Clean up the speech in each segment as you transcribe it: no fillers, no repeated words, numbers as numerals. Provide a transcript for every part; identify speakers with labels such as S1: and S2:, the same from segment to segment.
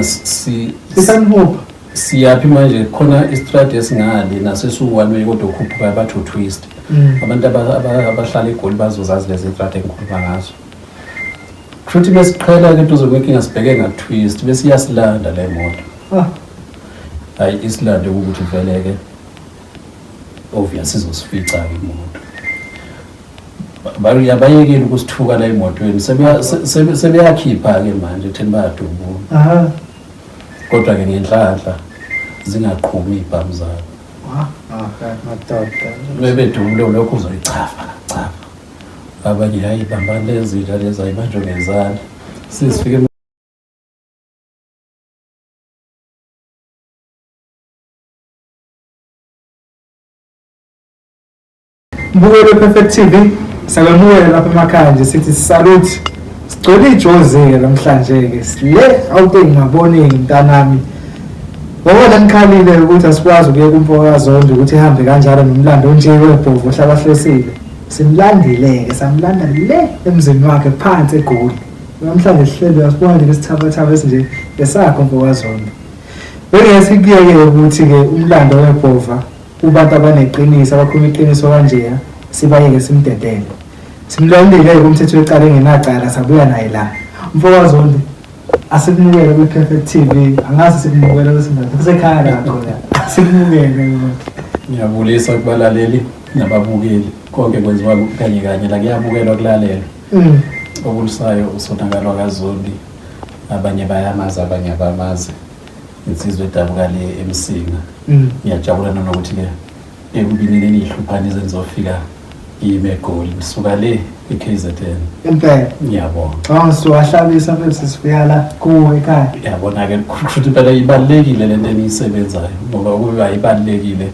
S1: Si
S2: Sisanihupha.
S1: Siyaphi manje khona istradi esingale nasesu-one way kodwa ukhuphuka bathi u-twist. Abantu abahlala eGoli bazozazi lezi zitradi engikhuluma ngazo. Kushuthi besiqhela-ke eduze kwenkinga sibheke nga-twist bese iyasilanda le moto. Hhayi isilande ukuthi vele-ke obvious izosifica-ke imoto. Bayabayekela ukusithuka la emotweni sebeyakhipha-ke manje ekutheni bayadubula. Kodwa-ke ngenhlanhla zingaqhumi iy'bhamu zabo. Bebedubule lokhu uzoyichafa chafa. Abanye hayi bambani lezi zinja lezi ayibanjwe ngezandla. Sizifike
S2: Mbukelo Perfect TV sakwemukela lapha emakhaya nje sithi salute sigcwele ijozi-ke namhlanje-ke le Gauteng ngaboneni mntanami ngoba nikhalile ukuthi asikwazi ukuyeka umfokaZondi ukuthi ihambe kanjalo nomlando onje webhovu ohlabahlosile simlandile-ke samlanda le emzini wakhe phansi eGoli namhlanje sihleli uyasibona nje lesithabathaba esinje esakho mfokaZondi bengeke sikuyeke ukuthi-ke umlando webhova kubantu abaneqiniso abakhuluma iqiniso kanjeya sibayeke simdedele simlandile-ke kumthetho wecala engenacala sabuya naye la mfokaZondi asikumukele kwi-Perfect TV angazi sikumukele kwesindawo kusekhaya lakho la asikumukele.
S1: Ngiyabulisa kubalaleli nababukeli konke kwenziwa kanye kanye la kuyabukelwa kulalelwa. Obulisayo uSonakalwa kaZondi abanye bayamazi abanye abamazi insizwa edabuka le eMsinga. Ngiyajabula nanokuthi-ke ekubinini eniyihluphane ize nizofika kimi eGoli ngisuka le e-KZN.
S2: Impela.
S1: Ngiyabonga.
S2: Cabanga siwahlabisa mfethu sisifika la kuwe ekhaya.
S1: Yabona-ke kusho impela ibalulekile lento eniyisebenzayo ngoba ukube ayibalulekile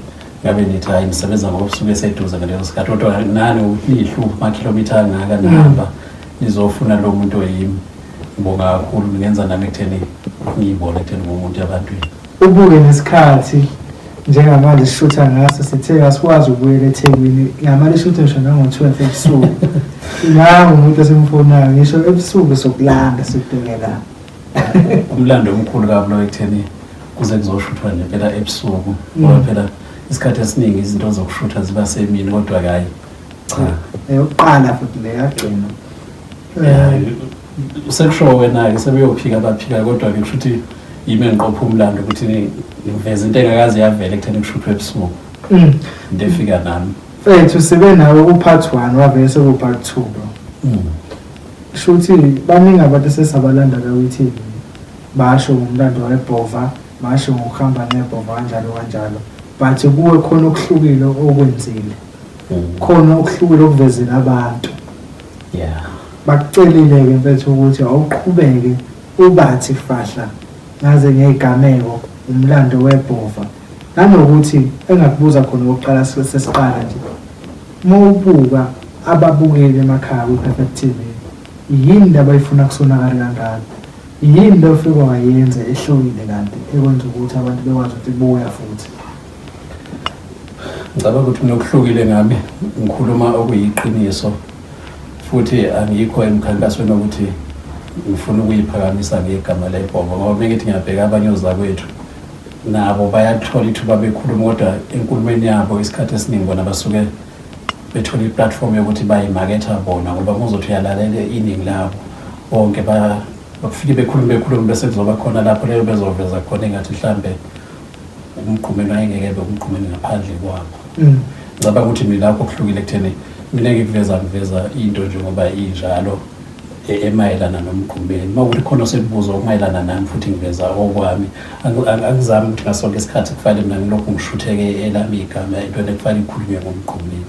S1: ngabe nithi hayi nisebenza ngoba usuke eseduze ngaleso sikhathi kodwa nani ukuthi niyihluphe amakhilomitha angaka nihamba nizofuna lo muntu oyimi. Ngibonga kakhulu ningenza nami ekutheni ngiyibone ekutheni ngumuntu ebantwini.
S2: Ubuke nesikhathi njengamanje sishutha ngaso sithe asikwazi ukubuyela eThekwini ngamane shuthe ngisho nango-12 ebusuku nangu umuntu esimfunayo ngisho ebusuku sokulanda sikubheke la.
S1: Umlando omkhulu kabi lo ekutheni kuze kuzoshuthwa nje phela ebusuku ngoba phela isikhathi esiningi izinto zokushutha ziba semini kodwa hayi cha.
S2: Eyokuqala futhi le yagcina.
S1: Sekusho wena-ke sebeyophika baphika kodwa-ke kusho ukuthi yimi engiqopha umlando ukuthi ngiveze into engakaze yavela ekutheni kushuthwe ebusuku. Into efika nami.
S2: Mfethu sibe nawe ku-part 1 wavele seku-part 2 lo. Kusho ukuthi baningi abantu esesabalanda la kwi-TV basho ngomlando webhova basho ngokuhamba nebhova kanjalo kanjalo but kuwe khona okuhlukile okwenzile. Khona okuhlukile okuvezela abantu.
S1: Yeah.
S2: Bakucelile-ke mfethu ukuthi awuqhubeke ubathi fahla ngaze ngezigameko umlando webhova nanokuthi engakubuza khona okokuqala sesiqala nje uma ubuka ababukeli emakhaya kwi-Perfect TV yini into abayifuna kusonakale kangaka yini into ofike wayenza ehlukile kanti ekwenza ukuthi abantu bekwazi ukuthi buya futhi.
S1: Ngicabanga ukuthi mina okuhlukile ngami ngikhuluma okuyiqiniso futhi angikho emkhankasweni wokuthi ngifuna ukuyiphakamisa ngegama lebhongo ngoba mengithi ngiyabheka abanye ozakwethu nabo bayathola ithuba bekhuluma kodwa enkulumeni yabo isikhathi esiningi bona basuke bethola i-platform yokuthi bayimaketha bona ngoba uma uzothi uyalalela iningi labo bonke bafike bekhulume bekhulume bese kuzoba khona lapho leyo bezoveza khona engathi mhlambe umgqumeni wayengeke ebe umgqumeni ngaphandle kwabo. Ngicabanga ukuthi mina lapho kuhlukile ekutheni mina ngikuveza ngiveza into njengoba injalo emayelana nomgqumeni. Uma kuthi khona osekubuza okumayelana nami futhi ngiveza okwami, angizami ukuthi ngaso sonke isikhathi kufanele mina ngilokhu ngishutheke elami igama entweni ekufanele ikhulunywe ngomgqumeni.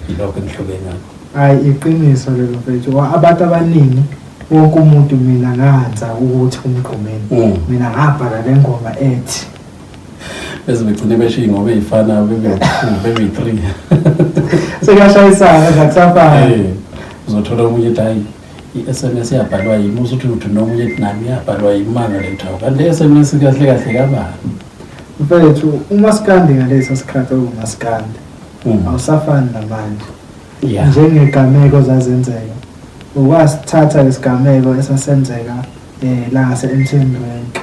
S1: Yilokho engihluke ngakho.
S2: Hhayi iqiniso lelo mfethu, abantu abaningi wonke umuntu mina nganza ukuthi umgqumeni. Mina ngabhala le ngoma ethi
S1: beze begcine besho iy'ngoma ey'fanayo bebe-two bebe-three
S2: sekuyashayisana nje akusafani.
S1: Uzothola omunye ethi hhayi i-S_M_S yabhalwa yimi uzuthi uthi nomunye ethi nami yabhalwa yimi mangale kuthiwa kanti le S_M_S kahle kahle kabani.
S2: Mfethu umaskandi ngalesa sikhathi okumaskandi awusafani namanje. Njengegameko zazenzeka ukwasithatha lesigameko esasenzeka La ngase-MTN Rank.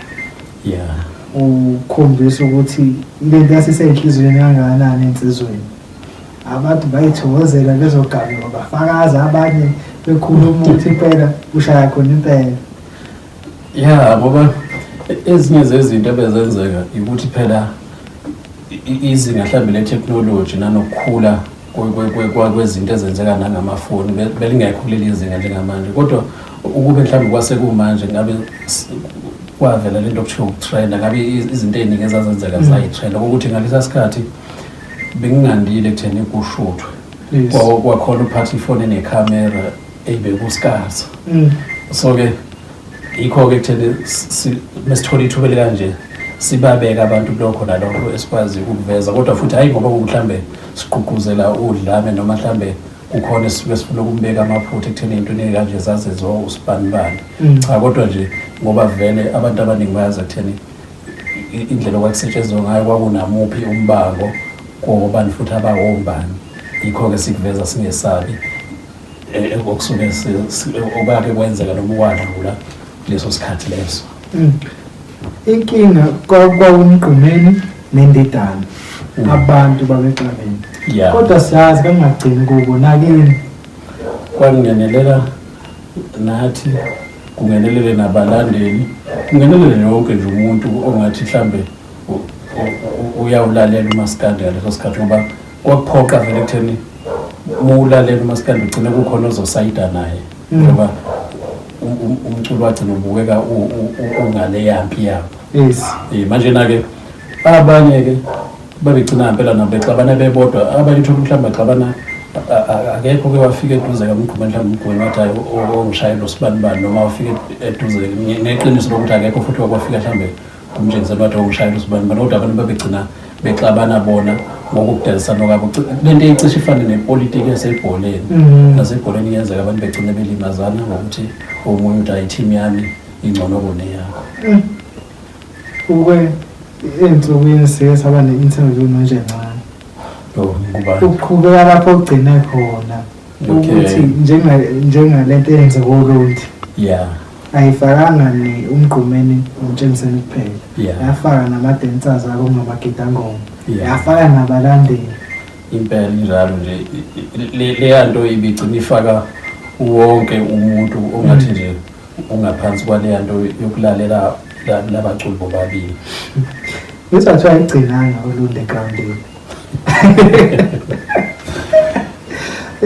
S1: Yeah.
S2: Ukhombisa ukuthi lento yasiseyinhliziyweni kangakanani ensizweni. Abantu bayithokozela lezo gameko, bafakaza abanye bekhuluma ukuthi impela ushaya khona impela.
S1: Ya, ngoba ezinye zezinto ebezenzeka ukuthi phela izinga mhlawumbe le-technology nanokukhula kwezinto ezenzeka nangamafoni belingekho kuleli zinga njengamanje, kodwa ukube mhlawumbe kwase kumanje ngabe kwavela lento okuthiwa ukutrenda, ngabe izinto ey'ningi ezazenzeka zayitrenda. Kokuthi ngalesa sikhathi bengingandile ekutheni kushuthwe. Kwakhona uphatha ifoni enekhamera eyibeka uSkaza. So-ke yikho-ke ekutheni mesithola ithuba elikanje sibabeka abantu kulokho nalokho esikwazi ukukuveza, kodwa futhi hhayi ngoba mhlambe sigqugquzela udlame noma mhlambe kukhona esisuke sifuna ukumbeka amaphutha ekutheni into kanje zazenziwa usibanibani. Cha, kodwa nje ngoba vele abantu abaningi bayazi ekutheni indlela okwakusetshenziswa ngayo kwakunamuphi umbango kobani futhi abawombani. Yikho-ke sikuveza singesabi okusuke okwake kwenzeka noma ukwadlula leso sikhathi leso.
S2: Inkinga kwakuMgqumeni nendidane. Abantu babexabene. Kodwa siyazi kangagcini kubo nakini.
S1: Kwakungenelela nathi, kungenelele nabalandeli, kungenelele yonke nje umuntu ongathi mhlambe uyawulalela umaskandi ngaleso sikhathi, ngoba kwakuphoqa vele ekutheni uma ulalela umaskandi ugcine kukhona ozosayida naye, ngoba umculo wagcina ubukeka ungale yampi yabo. Manje na-ke abanye-ke babegcina ngempela nabo bexabana bebodwa, abanye uthole mhlawumbe baxabana akekho ke wafika eduze kaMgqumeni, mhlawumbe uMgqumeni wathi hayi ongishayela usibanibani, noma wafika eduze neqiniso lokuthi akekho futhi wakwafika mhlawumbe kumtshengisela wathi ongishayela usibanibani, kodwa abantu babegcina bexabana bona ngokukudalisana kwabo. Lento icishe ifane nepolitiki esebholeni. Nasebholeni iyenzeka abantu begcine belimazana ngokuthi omunye uthi hayi team yami ingcono kuneyakho.
S2: Ukwe ey'nsukwini sike saba ne-interview noNjengancane.
S1: Oh, ngubani?
S2: Uqhubeka lapho ugcine khona. Ukuthi njengalento eyenzeka oLundi. Ayifakanga ni uMgqumeni noMtshengiseni kuphela. Yafaka nama-dancers akungamagidangoma. Yafaka nabalandeli.
S1: Impela injalo nje leya nto ibigcina ifaka wonke umuntu ongathi nje ungaphansi kwaleya nto yokulalela labaculi bobabili.
S2: Ngizwa kuthiwa ayigcinanga uLundi egrawundini.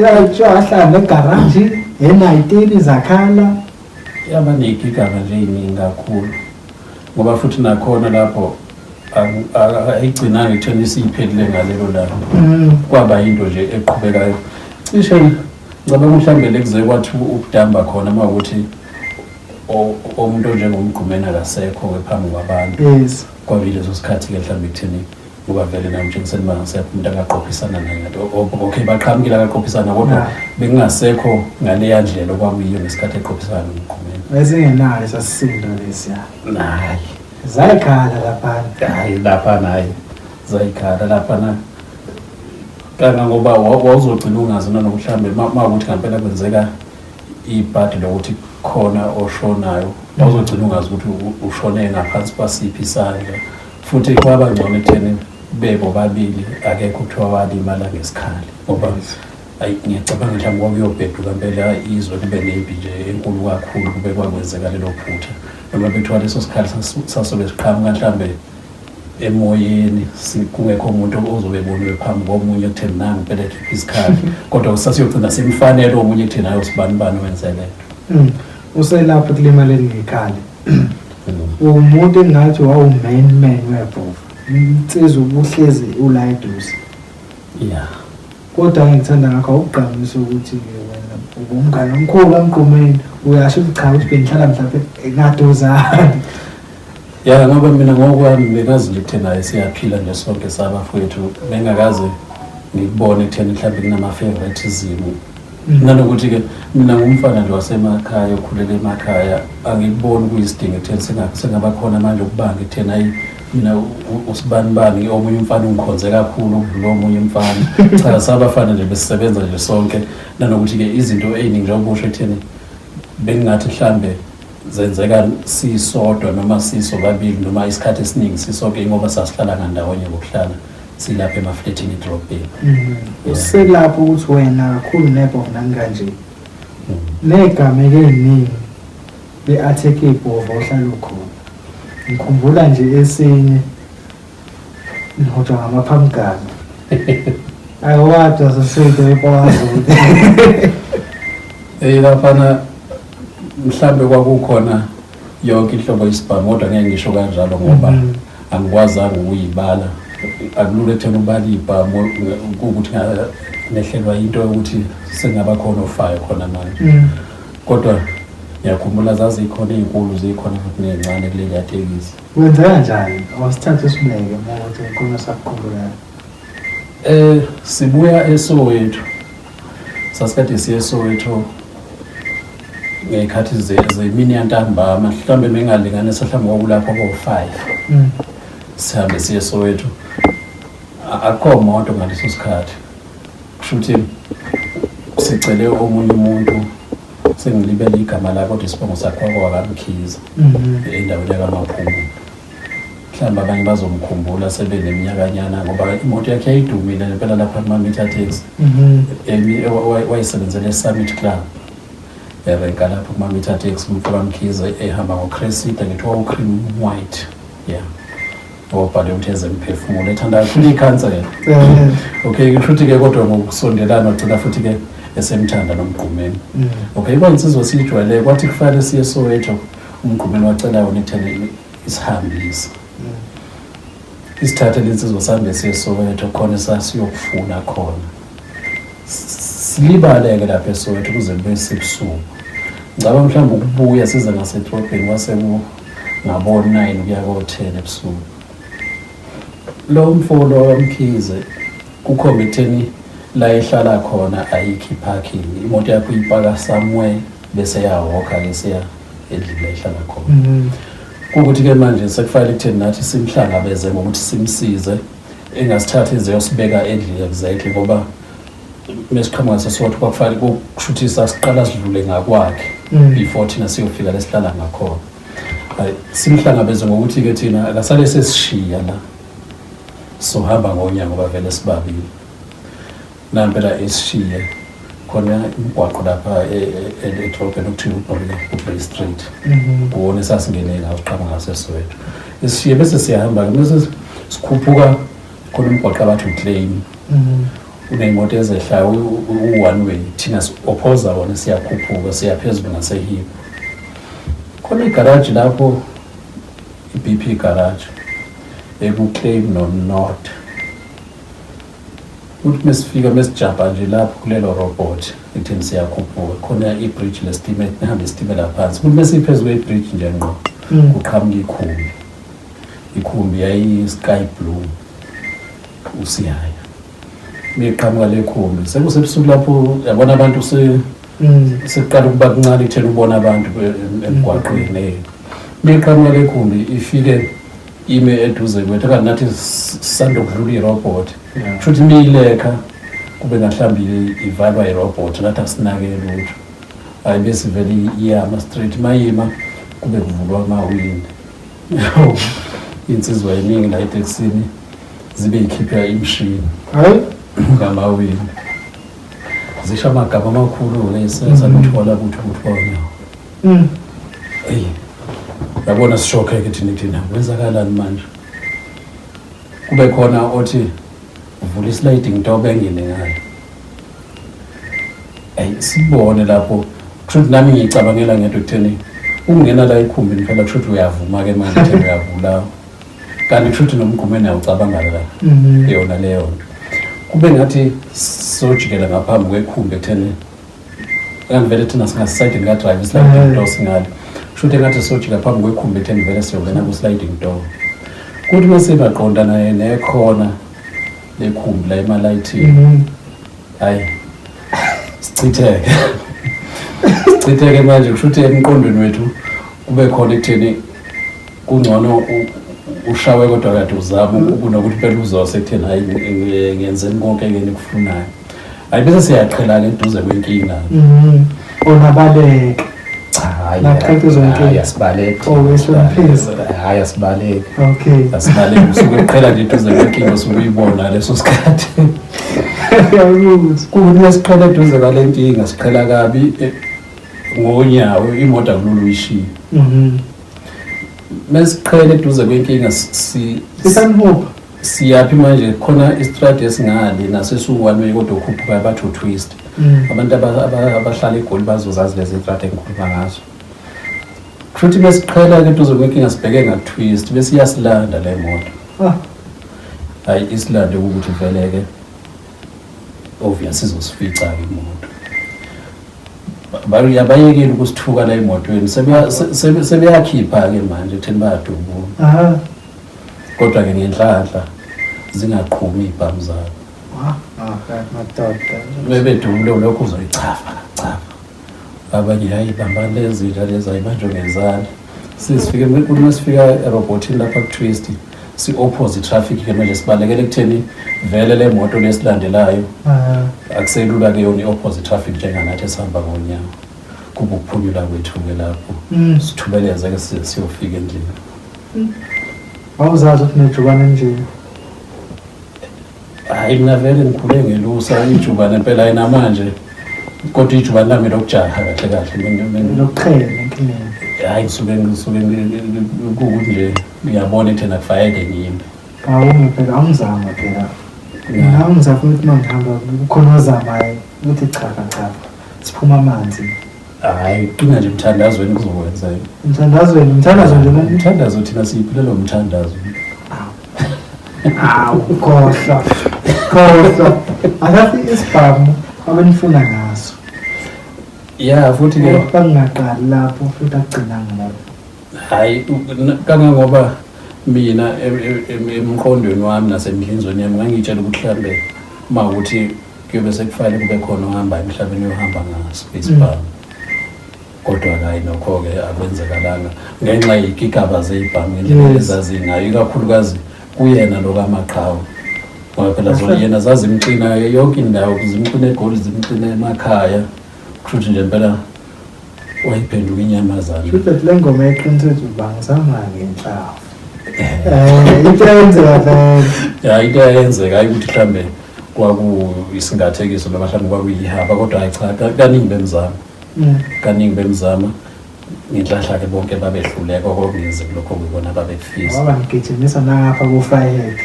S2: Ya, kuthiwa wahlala negaraji e-19 zakhala.
S1: Yaba ney'gigaba nje ey'ningi kakhulu, ngoba futhi nakhona lapho ayigcinanga ekutheni isiyiphelile ngalelo langa. Kwaba yinto nje eqhubekayo. Cishe ngicabanga mhlawumbe lekuze kwathi ukudamba khona uma ukuthi umuntu onjengoMgqumeni akasekho-ke phambi kwabantu. Kwaba yileso sikhathi-ke mhlawumbe ekutheni ngoba vele nami njengiseni bangasekho umuntu angaqophisana naye ngathi okay baqhamukile akaqophisana, kodwa bekungasekho ngaleya ndlela okwakuyiyo ngesikhathi eqophisana noMgqumeni.
S2: Besingenayo sasisindo lesiya.
S1: Hayi.
S2: Zayikhala laphana.
S1: Hayi laphana, hayi zayikhala laphana kangangoba wawuzogcina ungazi nanokuthi mhlawumbe ma ukuthi ngampela kwenzeka ibhadi lokuthi khona oshonayo, wawuzogcina ungazi ukuthi ushone ngaphansi kwasiphi isandla. Futhi kwaba ngcono ekutheni bebobabili akekho kuthiwa walimala ngesikhali, ngoba ayi ngiyacabanga mhlawumbe kwakuyobheduka mpela izwe kube nempi nje enkulu kakhulu kube kwakwenzeka lelo phutha, noma bethiwa leso sikhali sasobe siqhamuka mhlawumbe emoyeni, kungekho umuntu ozobe eboniwe phambi komunye ekutheni nangu impela ekhipha isikhali, kodwa sasiyogcina simfanele omunye ekutheni hayi usibanibani wenze le nto.
S2: Uselapho ekulimaleni ngekhali. Umuntu engathi wawu-main man webhova. Insizwa ubuhlezi ula eduze. Kodwa engithanda ngakho awugqamisa ukuthi wena ubumngane omkhulu kaMgqumeni, uyasho ukuthi cha ukuthi bengihlala mhlawumbe ngaduzane.
S1: Ya, ngoba mina ngokwami bengazi nje ekutheni hayi siyaphila nje sonke sabafowethu, bengakaze ngikubone ekutheni mhlawumbe kunama-favoritism. Nanokuthi-ke mina ngumfana nje wasemakhaya okhulele emakhaya, angikuboni kuyisidingo ekutheni sengabakhona manje ukubanga ekutheni hayi mina usibanibani omunye umfana ungikhonze kakhulu ukudlula omunye umfana. Cha, sabafana nje besisebenza nje sonke. Nanokuthi-ke izinto ey'ningi njengoba usho ekutheni bengingathi mhlambe Zenzeka sisodwa noma sisobabili noma isikhathi esiningi sisonke, ngoba sasihlala ngandawonye ngokuhlala silapha emafletini edrobheni.
S2: Uselapho ukuthi wena kakhulu nebhova nangikanje negameko ey'ningi be-attack ibhova ohlala ukhona. Ngikhumbula nje esinye nihotshwa ngamaphamgani ayiwadwa sesento ePwazulu.
S1: Hey laphana mhlambe kwakukhona yonke inhlobo yesibhamu, kodwa ngeke ngisho kanjalo ngoba angikwazanga ukuyibala. Akulula ekutheni ubale iy'bhamu ukuthi nehlelwa into yokuthi sengaba khona ofayo khona manje. Kodwa ngiyakhumbula zazikhona iy'nkulu, zikhona futhi ney'ncane kuleliya tekisi.
S2: Wenze kanjani? Awusithathe usibeke uma ukuthi khona sakukhumbulayo.
S1: Sibuya eSoweto. Sasikade siye eSoweto ngey'khathi zemini yantambama, mhlawumbe mengalinganisa mhlawumbe kwakulapho ko-5. Sihambe siye eSoweto. Akukho moto ngaleso sikhathi. Kusho ukuthi sicele omunye umuntu, sengilibele igama lakhe kodwa isibongo sakhe kwakwaMkhize endaweni yakaMaphumulo. Mhlawumbe abanye bazomkhumbula sebeneminyakanyana ngoba imoto yakhe yayidumile ngempela lapha kuma-meter taxi. Wayesebenzela e-Summit Club erenka lapho kuma-meter taxi umfo kaMkhize, ehamba ngoCressida, ngithi wawu-cream white, yeah, wabhale ukuthi ezemphefumulo, ethanda kakhulu ikhansela. Okay, kusho ukuthi-ke kodwa ngokusondelana wagcina futhi-ke esemthanda noMgqumeni. Okay, kwayinsizwa siyijwayele, kwathi kufanele siye eSoweto, uMgqumeni wacela wona ekutheni isihambise. Isithathe lensizwa sihambe siye eSoweto, khona esasiyokufuna khona. Silibaleke lapha eSoweto kuze kube sebusuku. Ngicabanga mhlawumbe ukubuya size ngasedrobheni kwase ngabo-9 kuya ko-10 ebusuku. Lo mfo lo waMkhize kukhomba ekutheni la ehlala khona ayikho i-parking, imoto yakho uyipaka somewhere bese yahokha-ke siya endlini la ehlala khona. Kuwukuthi-ke manje sekufanele ekutheni nathi simhlangabeze ngokuthi simsize, engasithathi ize yosibeka endlini exactly, ngoba mesiqhamuka seSoweto kwakufanele kusho ukuthi sasiqala sidlule ngakwakhe before thina siyofika lesihlala ngakhona. Hayi, simhlangabeze ngokuthi-ke thina akasale sesishiya la, sohamba ngonyawo ngoba vele sibabili. Nampela esishiye khona umgwaqo lapha edrobheni okuthiwa uBree Street, kuwona esasingene ngawo siqhamuka ngaseSoweto. Esishiye bese siyahamba-ke, bese sikhuphuka khona umgwaqo abathi uClaim, uney'moto ezehlayo, u-one way, thina si-opposa wona, siyakhuphuka siya phezulu ngaseHippo. Khona igaraji lapho, i-BP garage eku-Claim no-North. Kuthi mesifika mesijabha nje lapho kulelo robot ekutheni siyakhuphuka, khona i-bridge lesitimela, nihambe isitimela phansi. Kuthi mesiphezu kwe-bridge nje ngqo kuqhamuka ikhumbi. Ikhumbi yayi-sky blue usiyaya. Miqhamuka le khumbi sekusebusuku lapho, yabona abantu sekuqala ukuba kuncane ekutheni ubona abantu emgwaqweni. Miqhamuka le khumbi ifike ime eduze kwethu, kanti nathi sisanda ukudlula irobot. Kusho ukuthi miyilekha kube mhlawumbe ivalwa irobot, nathi asinake lutho. Hayi, bese vele iyama straight, mayima kube kuvulwa amawindi. Insizwa eningi la etekisini zibe ikhipha imishini
S2: Hayi.
S1: ngamawindi, zisho amagama amakhulu-ke sesakuthola ukuthi konyawo. Eyi, yabona sishokheke thina, thina kwenzakalani manje? Kube khona othi uvula i-sliding door bengene ngayo. Ayi, sibone lapho, kusho ukuthi nami ngiyicabangela ngedwa ekutheni ukungena la ekhumbini phela kusho ukuthi uyavuma-ke manje ekutheni uyabulawa, kanti kusho ukuthi nomgqumeni awucabanga la yona leyo nto. Kube ngathi sojikela ngaphambi kwekhumbi ekutheni kanti vele thina singasayidini ka-driver, i-sliding door singale, kusho ukuthi engathi sojika phambi kwekhumbi ekutheni vele siyongena ku-sliding door. Kuthi mase baqonda naye nekhona lekhumbi la emalayithini, hayi, sichitheke, sichitheke manje. Kusho ukuthi emqondweni wethu kube khona ekutheni kungcono ushawe kodwa kade uzama kunokuthi phela uzose ekutheni hayi, ngenzeni konke ke nikufunayo. Hayi, bese siyaqhelana eduze kwenkinga.
S2: Onabaleka.
S1: Cha. Hayi,
S2: Naqeda zonke.
S1: hayi, asibaleki.
S2: Oh, wehloniphisa.
S1: Hayi, asibaleki.
S2: Okay.
S1: Asibaleki, usuke uqhela nje eduze kwenkinga usuke uyibona leso sikhathi.
S2: Ngiyakuzwa.
S1: Kuthi siqhela eduze kwale nkinga, siqhela kabi ngonyawo, imoto akulula uyishiye. Mesiqhela eduze kwenkinga
S2: Isanhupha.
S1: Siyaphi manje? Khona istradi esingale nasesu-one way, kodwa ukhuphuka bathi u-twist. Abantu abahlala eGoli bazozazi lezi zitradi engikhuluma ngazo. Kusho besiqhela-ke eduze kwenkinga, sibheke nga-twist, bese iyasilanda le moto. Hayi, isilande ukuthi vele-ke obvious izosifica-ke imoto. Abayekeli ukusithuka la emotweni, sebeyakhipha-ke manje ekutheni bayadubula. Kodwa-ke ngenhlanhla zingaqhumi iy'bhamu zabo.
S2: Ah, ah, madoda.
S1: Bebedubule lokhu uzoyichafa chafa. Abanye hayi, bamba lezi zinja lezi, ayibanjwe ngezandla. Sisifike kuthi masifika erobhothini lapha ku-twist, si-opposite traffic-ke manje, sibalekele ekutheni vele le moto lesilandelayo akuselula-ke yona i-opposite traffic njenganathi esihamba ngonyawo. Kuba ukuphunyula kwethu-ke lapho. Sithubeleze-ke size siyofika endlini.
S2: Awuzazi ukuthi nejubane nje.
S1: Hayi, mina vele ngikhule ngelusa ijubane impela yinamanje, kodwa ijubane lami lokujaha kahle kahle.
S2: Lokuqhela enkingeni.
S1: Hayi, ngisuke kuwukuthi nje ngiyabona ekutheni akufanele ngiyimbe.
S2: Awume phela, awungizama phela. Mina ngizafuna ukuthi uma ngihamba kukhona ozamayo ukuthi chafa chafa. Siphuma amanzi.
S1: Hayi, qina nje emthandazweni, kuzokwenzeka.
S2: Umthandazweni, umthandazo nje manje.
S1: Umthandazo, thina siyiphilela umthandazo.
S2: Awu, khohlwa. Khohlwa. Akathi isibhamu abenifuna ngaso.
S1: Ya, futhi ke
S2: Bangaqali lapho futhi agcinanga lapho.
S1: Hayi, kangangoba mina emqondweni wami nasemhlinzweni yami ngangitshela ukuthi mhlambe uma ukuthi kuyobe sekufanele kube khona ohamba emhlabeni uyohamba ngaso isibhamu. Kodwa hayi, nokho-ke akwenzekalanga ngenxa yey'gigaba zey'bhamu ngendlela ezazingayo, ikakhulukazi kuyena lo kaMaqhawe, ngoba phela zona yena zazimxina yonke indawo, zimxina eGoli, zimxina emakhaya. Kusho ukuthi nje impela wayiphenduka inyamazane.
S2: Shuthi le ngoma eqinisa ukuthi bangizama ngenhlamvu. Into eyenzeka vele.
S1: Ya, into eyayenzeka, hayi ukuthi mhlambe kwakuyisingathekiso noma mhlambe kwakuyihaba, kodwa hayi cha, kaningi bemzama. Kaningi bemzama, ngenhlahla-ke bonke babehluleka okungenzeki lokho kuyibona babekufisa.
S2: Ngoba ngigijimisa nangapha ku-firehead.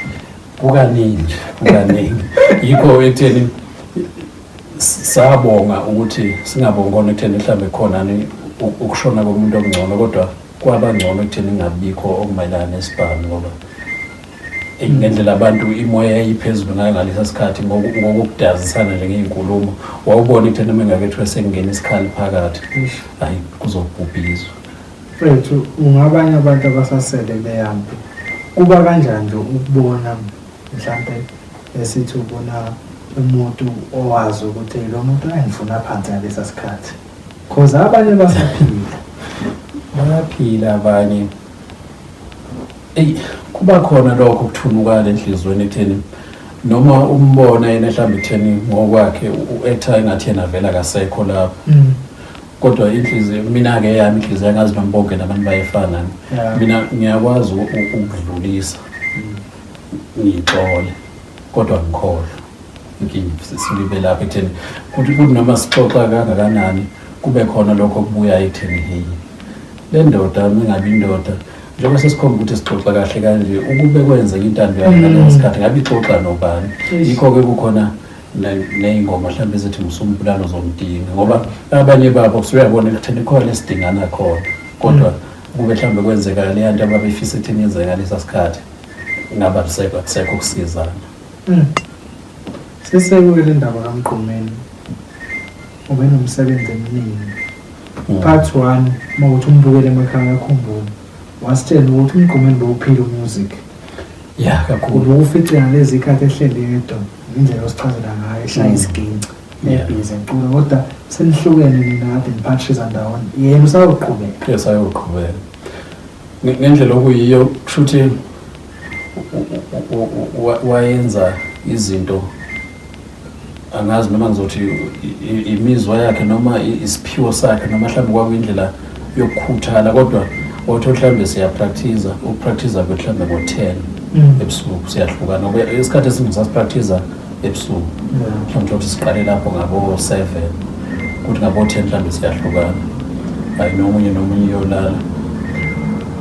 S1: Kukaningi, kukaningi. Yikho ekutheni sabonga ukuthi singabongi kona ekutheni mhlawumbe khona ni ukushona komuntu okungcono, kodwa kwaba ngcono ekutheni kungabikho okumayelana nesibhamu, ngoba ngendlela abantu imoya yayiphezulu ngayo ngalesa sikhathi ngokukudazisana nje ngey'nkulumo, wawubona ekutheni uma ngabe kuthiwa sekungena isikhali phakathi, hhayi, kuzobhubhizwa.
S2: Mfethu, ungabanye abantu abasasele leyampi, kuba kanjani nje ukubona mhlampe esithi ubona umuntu owazi ukuthi lo muntu angifuna phansi ngalesa sikhathi, cause abanye basaphila?
S1: Bayaphila abanye. Eyi, kuba khona lokho ukuthunukala enhliziyweni ekutheni noma umbona yena mhlawumbe ekutheni ngokwakhe u-actor engathi yena vele akasekho lapho, kodwa inhliziyo, mina-ke yami inhliziyo, angazi noma bonke nabantu bayefana, mina ngiyakwazi ukudlulisa, ngiyixole, kodwa ngikholwa inkinga silibe lapho ekutheni kuthi noma sixoxa kangakanani kube khona lokho okubuyayo ekutheni heyi, le ndoda mingabi indoda, njengoba sesikhomba ukuthi sixoxa kahle kanje, ukube kwenzeka intando yayo ngaleso sikhathi ngabe ixoxa nobani? Yikho-ke kukhona ney'ngoma mhlawumbe ezithi ngusumbulalo zomdinga, ngoba abanye babo usuyabona ekutheni khona esidingana khona, kodwa kube mhlawumbe kwenzeka leya nto ababefisa ekutheni yenzeka ngalesa sikhathi, ngabe akusekho ukusizana.
S2: Sisekuke le ndaba kaMgqumeni, ube nomsebenzi eminingi. Part 1, uma ukuthi umbukele emakhaya akhumbule, wasitshela ukuthi uMgqumeni bewuphila umusic.
S1: Ya, kakhulu.
S2: Ubukufice ngalezi khathi ehleli yedwa, indlela osichazela ngayo, eshaya isiginci, ebhizi ecula, kodwa senihlukene nina kade niphathisa ndawonye, yena usayoqhubeka.
S1: Esayoqhubeka ngendlela okuyiyo. Kusho ukuthi wayenza izinto, angazi noma ngizothi imizwa yakhe noma isiphiwo sakhe noma mhlawumbe kwakuyindlela yokukhuthala, kodwa wathi mhlawumbe siyapractice, ukupractice kwethu mhlawumbe ngo-10 ebusuku siyahlukana, ngoba isikhathi esiningi sasipractice ebusuku. Mhlawumbe ukuthi siqale lapho ngabo-7, kuthi ngabo-10 mhlawumbe siyahlukana, hayi nomunye nomunye uyolala.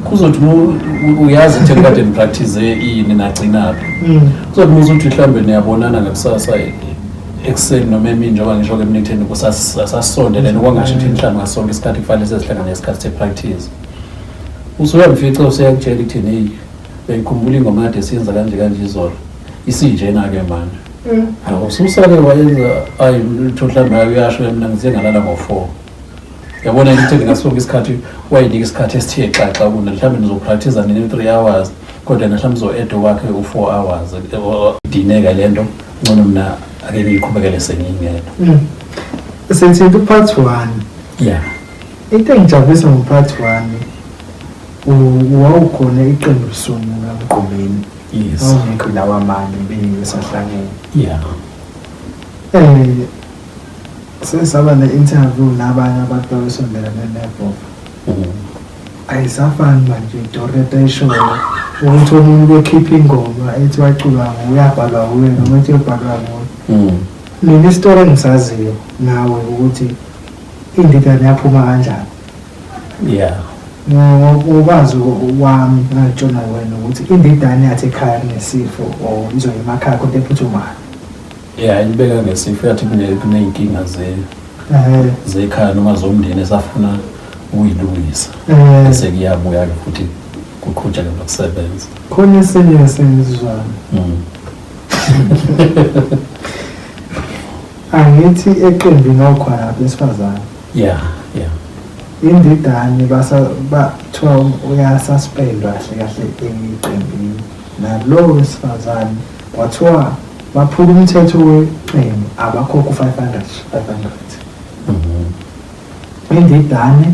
S1: Kuzothi uyazi ukuthi kade nipractice ini nagcinaphi. Kuzothi muze uthi mhlawumbe niyabonana ngakusasa ekuseni noma emini, njengoba ngisho-ke mina ekutheni sasisondelene, kwangasho ukuthi mhlawumbe ngaso sonke isikhathi kufanele sesihlangane ngesikhathi se-practice. Usuyamfica useyakutshela ikuthini, heyi, bengikhumbula ingoma kade siyenza kanje kanje izolo, isinjena-ke manje. Hawu, ususake wayenza, ayi lutho, mhlawumbe uyasho, mina ngize ngalala ngo-4. Yabona ukuthi ngaso sonke isikhathi wayinika isikhathi esithiye xaxa kuna mhlawumbe nizopractice nini 3 hours, kodwa yena mhlawumbe uzo-add wakhe u-4 hours. Dineka le nto, ngcono mina ake ngiyiqhubekele sengingedwa.
S2: Sithinta u-part 1. Into engijabulisa ngo-part 1, wawukhona iqembu lisungula Mgqumeni. Wawungekho lawa amanye besahlangene. Sesaba ne-interview nabanye abantu abasondelene neBhova. Ayisafani manje into ayishoyo ukuthi omunye ubekhipha ingoma ethi waculwa nguye, uyabhalwa nguye noma ethi uyobhalwa nguye. Mina isitori engisaziyo ngawe ukuthi indidane yaphuma kanjani. Ngokwazi wami ngangitshona wena ukuthi indidane yathi ekhaya kunesifo or izoya emakhaya kodwa ephuthumayo.
S1: Yeah, ibeka ngesifo, yathi kuney'nkinga zekhaya noma zomndeni esafuna ukuyilungisa. Bese kuyabuya-ke futhi kuqhutsheke nokusebenza.
S2: Khona esinye esengizwana. Angithi eqembini okhona lapha esifazane.
S1: Yeah.
S2: Indidane bathiwa uyasuspendwa kahle kahle eqembini. Nalowo wesifazane kwathiwa baphula umthetho weqembu, abakhokha u-500 500. Indidane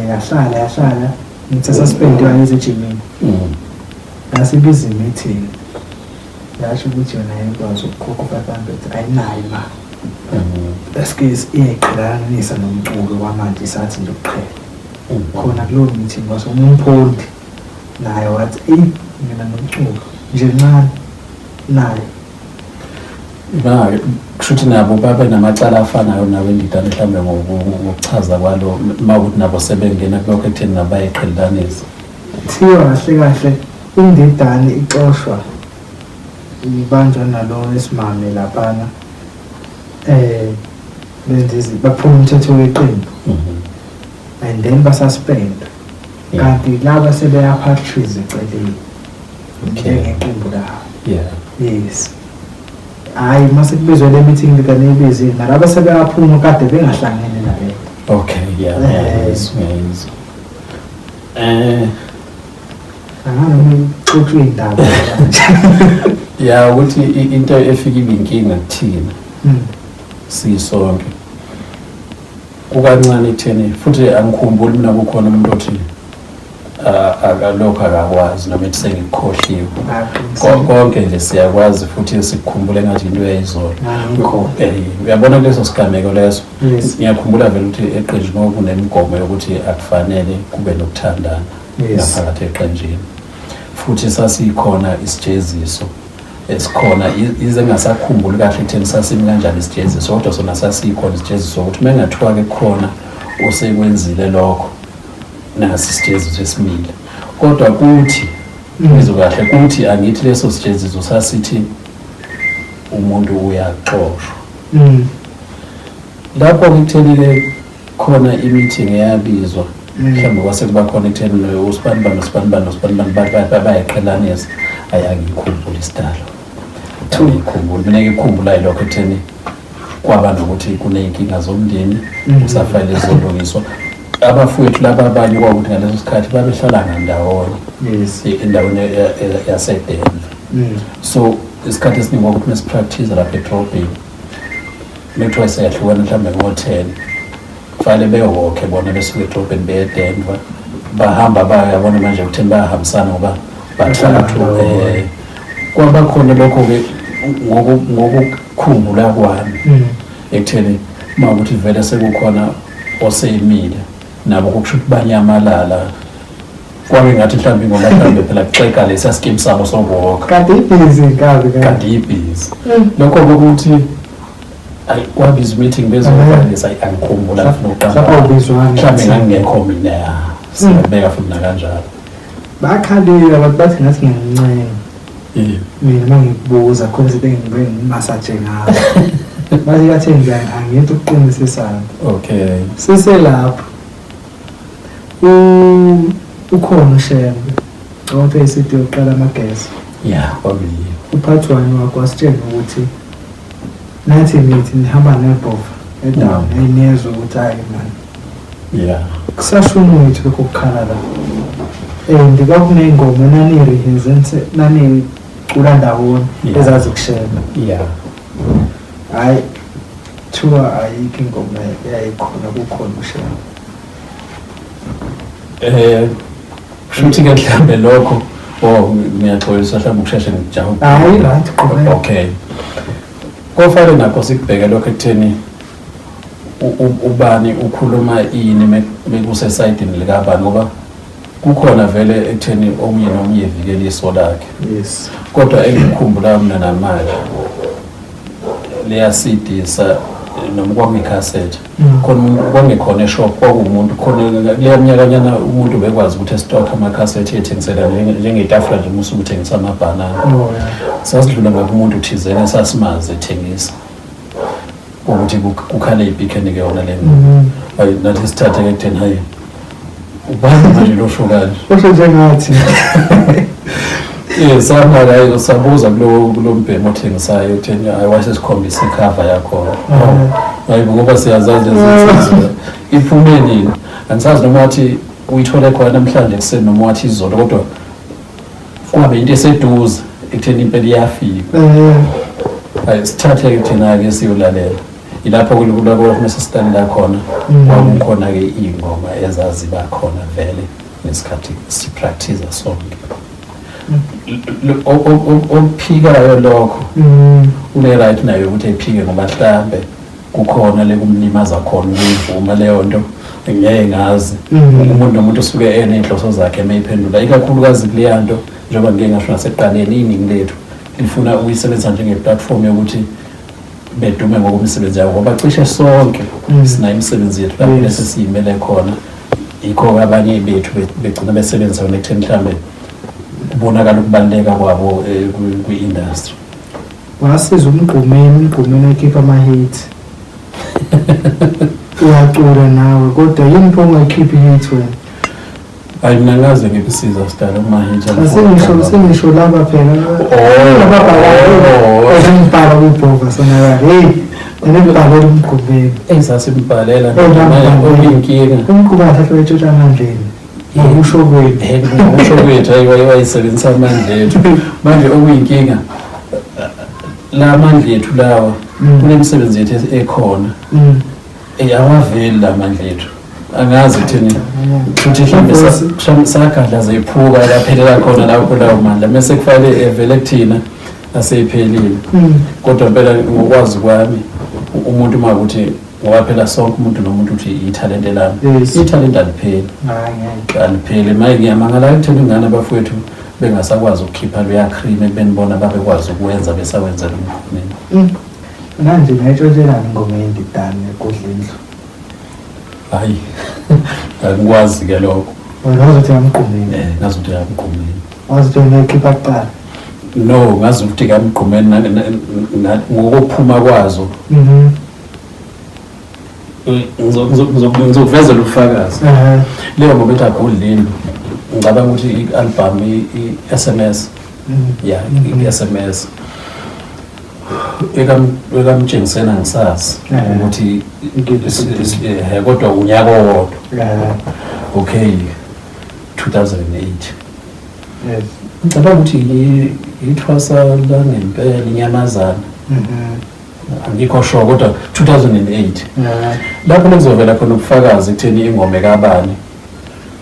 S2: yahlala yahlala ngithi suspendiwe ejimini. Yasibiza i-meeting. Yasho ukuthi yona ayikwazi ukukhokha u-500, ayinayo imali. Eske iyayiqhelanisa nomculo kwamanje, isathi nje ukuqhela. Khona kulowo meeting kwase uMphondi naye wathi, eyi, mina nomculo nje ncane naye.
S1: Ba kushuthi nabo babe namacala afanayo nawe Ndidane, mhlawumbe ngokuchaza kwalo uma ukuthi nabo sebengena kulokho ekutheni nabo bayayiqhelelanisa.
S2: Kuthiwa kahle kahle indidane ixoshwa ibanjwa nalo wesimame laphana, benze baphula umthetho weqembu and then basuspend, kanti laba sebeya-practice eceleni njengeqembu labo. Yes, hhayi, mase kubizwe le meeting likaneyibizile nalaba sebeyaphuma kade bengahlangene nalento.
S1: Okay, yeah, ngiyayizwa, ngiyayizwa.
S2: Anganoma ixoxwe indaba.
S1: Ya, ukuthi into efika ibe inkinga kuthina sisonke kukancane ekutheni, futhi angikhumbuli mina kukhona umuntu othi akalokho akakwazi noma ethi sengikukhohliwe. Konke nje siyakwazi futhi sikukhumbule engathi into yayizolo.
S2: Ngikho.
S1: Uyabona kuleso sigameko leso, ngiyakhumbula vele ukuthi eqenjini kwakunemigomo yokuthi akufanele kube nokuthandana ngaphakathi eqenjini, futhi sasikhona isijeziso esikhona, ize ngingasakhumbuli kahle ekutheni sasimi kanjani isijeziso, kodwa sona sasikhona isijeziso ukuthi uma engathiwa-ke khona osekwenzile lokho, nasi isijeziso esimile. Kodwa kuthi ngizwe kahle, kuthi angithi leso sijeziso sasithi umuntu uyaxoshwa. Lapho ekutheni-ke khona i-meeting eyabizwa, mhlawumbe kwase kuba khona ekutheni usibanibani usibanibani usibanibani bayayiqhelanisa, ayi, angiyikhumbuli isidalo, angiyikhumbuli mina. Ngikukhumbulayo lokho ekutheni kwaba nokuthi kuney'nkinga zomndeni kusafanele zizolungiswa. Abafowethu laba abanye kwakuthi ngaleso sikhathi babehlala ngandawonye endaweni yaseDenver, so isikhathi esiningi kwakuthi mesipractice lapha edrobheni, mekuthiwa siyahlukana mhlawumbe ngo-10, kufanele bewokhe bona besuke edrobheni beye eDenver, bahamba bayabona manje ekutheni bayahambisana ngoba bathathu. Kwaba khona lokho-ke ngokukhumbula kwami ekutheni uma ukuthi vele sekukhona oseyimile. Nabo kusho ukuthi banyamalala. Kwake ngathi mhlawumbe ingoma mhlawumbe phela kuxega lesiya scheme sabo sokuwalka.
S2: Kade ibhizi inkabi
S1: kanti. Kanti ibhizi. Lokho kokuthi ayi kwabiza meeting bezovalisa ayi angikhumbula ngifuna ukuqamba.
S2: Lapha ubizwani.
S1: Mhlawumbe ngangingekho mina ya. Siyabeka futhi nakanjalo.
S2: Bakhalile abantu bathi ngathi ngiyancenga.
S1: Yeah.
S2: Mina uma ngikubuza khona izinto engibe ngimasaje ngazo. Bathi bathe nje angithi ukuqinisisana.
S1: Okay.
S2: Siselapho. Ukhona uShembe. Ngicabanga ukuthi isithi yokuqala amagesi.
S1: Yeah, kwakuyiyo.
S2: Uphathi wani wakho wasitshela ukuthi nathi nithi nihamba nebhova edown ayiniyezwa ukuthi hayi man.
S1: Yeah.
S2: Kusashuna ukuthi lokho kukhala la. And kwakuney'ngoma enaniyirehearse nanicula ndawonye ezazikushembe.
S1: Yeah.
S2: Hhayi kuthiwa ayikho ingoma eyayikhona kukhona uShembe.
S1: Kusho ukuthi ke mhlambe lokho oh ngiyaxolisa mhlawumbe ukusheshe ngijahe.
S2: Hayi right qhubeka.
S1: Okay. Kofanele nakho sikubheke lokho ekutheni ubani ukhuluma ini mekusesayidini likabani ngoba kukhona vele ekutheni omunye nomunye evikela iso lakhe.
S2: Yes.
S1: Kodwa engikukhumbulayo mina namanje leya CD sa noma kwakuyikhasethi khona umuntu kwangekhona eshop kwakuwumuntu khona kuleya minyakanyana umuntu bekwazi ukuthi estock amakhasethi ethengisela njengetafula nje uma usuke uthengisa amabhanana.
S2: Oh, yeah.
S1: Sasidlula ngakumuntu thizeni esasimazi ethengisa ukuthi kukhale ibhikheni ke yona le ngoma. Hayi nathi sithathe ke ekutheni hayi ubani manje lo sho kanje.
S2: Usho njengathi.
S1: Eh samaka hayi sabuza kulo mbhemu othengisayo ekutheni hayi wasesikhombisa ikhava yakhona. Hayi ngoba siyazazi lezi zinto. Iphume nini? Angisazi noma wathi uyithole khona namhlanje ekuseni noma wathi izolo kodwa kwabe into eseduze ekutheni impela iyafika. Hayi sithathe ke thina ke siyolalela. Ilapho kuloko mase silalela khona kwakukhona ke iy'ngoma ezaziba khona vele ngesikhathi sipractice sonke. Okuphikayo lokho une right nayo ukuthi ephike ngoba mhlambe kukhona lekumlimaza khona ukuyivuma leyo nto ngeke ngazi. Umuntu nomuntu usuke eney'nhloso zakhe emeyiphendula ikakhulukazi kuleya nto njengoba ngike ngasho nasekuqaleni iningi lethu lifuna ukuyisebenzisa njenge-platform yokuthi bedume ngokwemisebenzi yabo ngoba cishe sonke sinayo imisebenzi yethu lapho lesi siyimele khona. Yikho abanye bethu begcina besebenzisa yona ekutheni mhlambe kubonakala ukubaluleka kwabo kwi-industry.
S2: Wasiza uMgqumeni ekhipha ama-hit. Uyacula nawe kodwa yini pho ungayikhiphi i-hit wena?
S1: Hayi mina ngaze ngikusiza sidala kuma-hit.
S2: Asengisho laba phela.
S1: Oh.
S2: Engibhala kwibhova sonakala. Hey, enibhalela uMgqumeni.
S1: Esasimbhalela okuyinkinga.
S2: UMgqumeni athathe wetshontsha amandleni. Ngokusho kwethu.
S1: Ngokusho kwethu hayi wayesebenzisa amandla ethu. Manje okuyinkinga la mandla ethu lawa kunemisebenzi yethu ekhona. Awaveli la mandla ethu. Angazi kuthini. Futhi mhlawumbe sagadla zephuka laphelela khona lapho lawo mandla mase kufanele evele kuthina aseyiphelile. Kodwa impela ngokwazi kwami umuntu uma ukuthi ngoba phela sonke umuntu nomuntu uthi ithalente lami. Ithalente alipheli. Alipheli. Maye ngiyamangala ekutheni ingane abafowethu bengasakwazi ukukhipha leya cream ebenibona babekwazi ukwenza besawenzela umphumela.
S2: Manje ngayitshontshelana ingoma yendidane kudla indlu.
S1: Hayi. Angikwazi ke lokho.
S2: Wena wazi ukuthi yamgqumeni.
S1: Ngazi ukuthi yamgqumeni.
S2: Wazi ukuthi wena uyikhipha kuqala.
S1: No, ngazi ukuthi kamgqumeni ngokuphuma kwazo. Ngizokuvezela ubufakazi. Leyo ngoma ethi Agudla Indlu. Ngicabanga ukuthi i-album i-SMS. Yeah, i-SMS. Ekamtshengisena ngisazi ukuthi kodwa unyaka owodwa. Okay, 2008.
S2: Yes.
S1: Ngicabanga ukuthi ithwasa langempela inyamazana. Angikho sure kodwa 2008. Lapho lekuzovela khona ubufakazi ekutheni ingoma ekabani.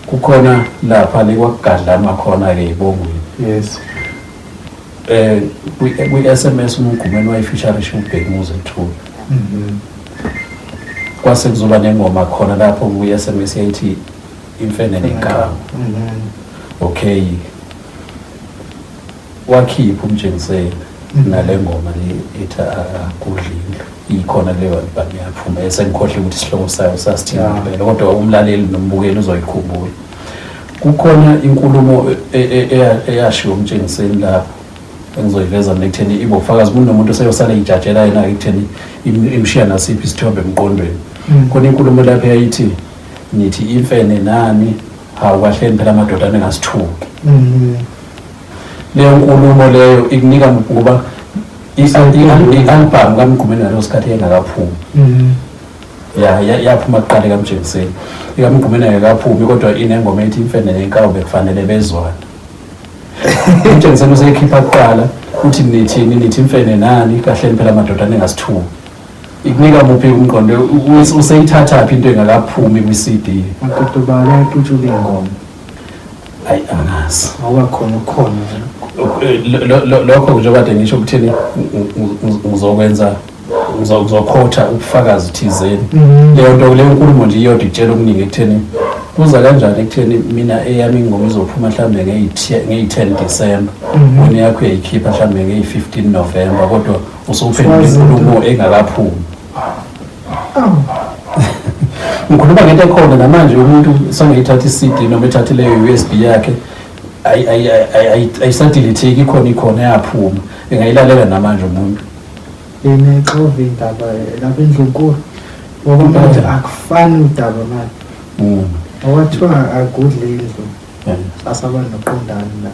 S1: Kukhona lapha lekwakugadlanwa khona ke ibongweni.
S2: Yes.
S1: Kwi-SMS uMgqumeni wayefeaturisha uBhekumuzi Ntuli. Kwase kuzoba nengoma khona lapho kwi-SMS yayithi imfene nenkawu. Okay, wakhipha uMtshengiseni nale ngoma le ethi akudla indlu, ikhona leyo album yaphuma, esengikhohle ukuthi isihloko sayo sasithini ngempela, kodwa umlaleli nombukeli uzoyikhumbula. Kukhona inkulumo eyashiwo uMtshengiseni lapho engizoyiveza mina ekutheni ibe ubufakazi, umuntu nomuntu useyosale ijajela yena ekutheni imshiya nasiphi isithombe emqondweni. Khona inkulumo lapho eyayithi nithi imfene nani, hawu kahleni phela amadoda ningasithuki. Leyo nkulumo leyo ikunika ngoba i-album kaMgqumeni ngaleso sikhathi yayingakaphumi. Ya yaphuma kuqala ekaMtshengiseni, ekaMgqumeni ayikaphumi, kodwa inengoma ethi imfene nenkawu bekufanele bezwane. UMtshengiseni useyikhipha kuqala, uthi nithini, nithi imfene nani, kahleni phela amadoda ningasithuki. Ikunika muphi umqondo? Useyithathaphi into engakaphumi kwi-CD?
S2: Madoda bayacutshula iy'ngoma.
S1: Hayi, angazi.
S2: Ngoba khona ukhona.
S1: Lokho njengoba kade ngisho ukuthini, ngizokwenza ngizokhotha ubufakazi thizeni. Leyo nto, leyo nkulumo nje iyodwa ikutshela okuningi ekutheni kuza kanjani ekutheni mina eyami ingoma izophuma mhlawumbe ngeyi-10 December, wena yakho uyayikhipha mhlawumbe ngeyi-15 November, kodwa usuphendula inkulumo engakaphumi. Ngikhuluma ngento ekhona namanje, umuntu sangayithatha i-CD noma ethathe leyo USB yakhe, ayisadeletheki, ikhona, ikhona yaphuma, engayilalela namanje umuntu.
S2: Lena exova indaba lapha endlunkulu, ngoba manje akufani udaba manje. Okwathiwa akudle indlu asaba noqondani la.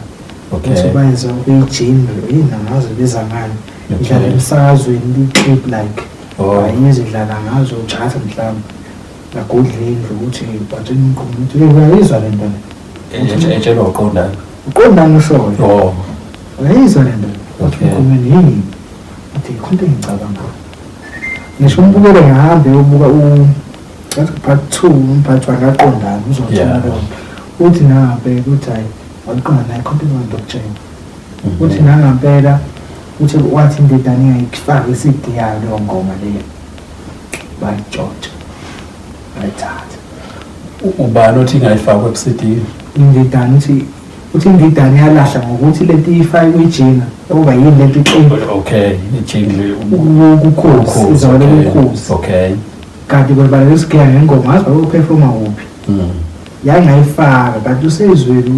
S2: Uthi bayenza kuyijini yini, angazi biza ngani, idlala emsakazweni i-clip like ayizwe idlala ngazo utshatha mhlawumbe agudle indlu, ukuthi batshela umqondo ukuthi uyayizwa le nto le.
S1: Etshelwa uqondani?
S2: Uqondani ushoyo. Uyayizwa le nto. Uthi umkhumeni yini, uthi yikho into engicabangayo, ngisho umbukele ngihambe uyobuka u part 2, umphathi one kaqondani uzothola leyo nto. Uthi nangampela uthi hayi, waqonda naye khonto engangizokutshela. Uthi nangampela uthi wathi indodana ingayifaki i-CD yayo leyo ngoma leyo, bayitshontsha bayithatha.
S1: Ubani othi ingayifakwe ku-CD?
S2: Indidane uthi indidane yalahla ngokuthi lento iyifake kwijinga okuba yini lento ixini.
S1: Okay, ijingle.
S2: Kukhozi, izawele kukhozi. Kanti kwebaleka isigiya ngengoma ngazi bayoperforma kuphi. Yangayifaka kanti useyizwele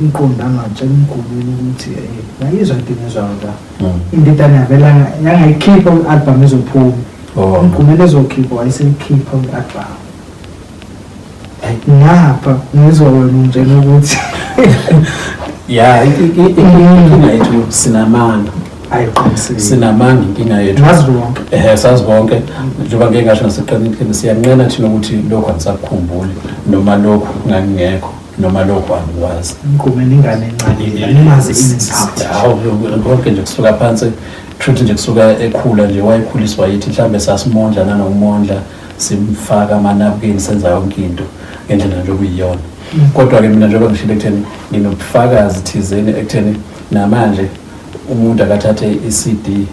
S2: umqondo angatshela umgumeni ukuthi ngayizwa into engizwayo la. Indidane yavela yangayikhipha kwi-album ezophuma. Umgqumeni ezokhipha wayeseyikhipha kwi-album. Ngapha ngizwa wena ungitshela ukuthi
S1: Ya, inkinga yethu sinamanga.
S2: Ayiqinisile.
S1: Sinamanga, inkinga yethu.
S2: Ngazi wonke.
S1: Ehe, sazi konke, njengoba ngeke ngasho nasekuqaleni, siyanqena thina ukuthi lokhu angisakukhumbuli, noma lokhu ngangingekho, noma lokhu angikwazi.
S2: Umgqumeni ingane encane nimazi in and out.
S1: Hawu, konke nje kusuka phansi, kushuthi nje kusuka ekhula nje, wayekhuliswa yithi, mhlawumbe sasimondla nanokumondla, simfaka amanabukeni, senza yonke into ngendlela nje okuyiyona. Kodwa-ke mina njengoba ngishilo ekutheni nginobufakazi thizeni ekutheni namanje umuntu akathathe i-CD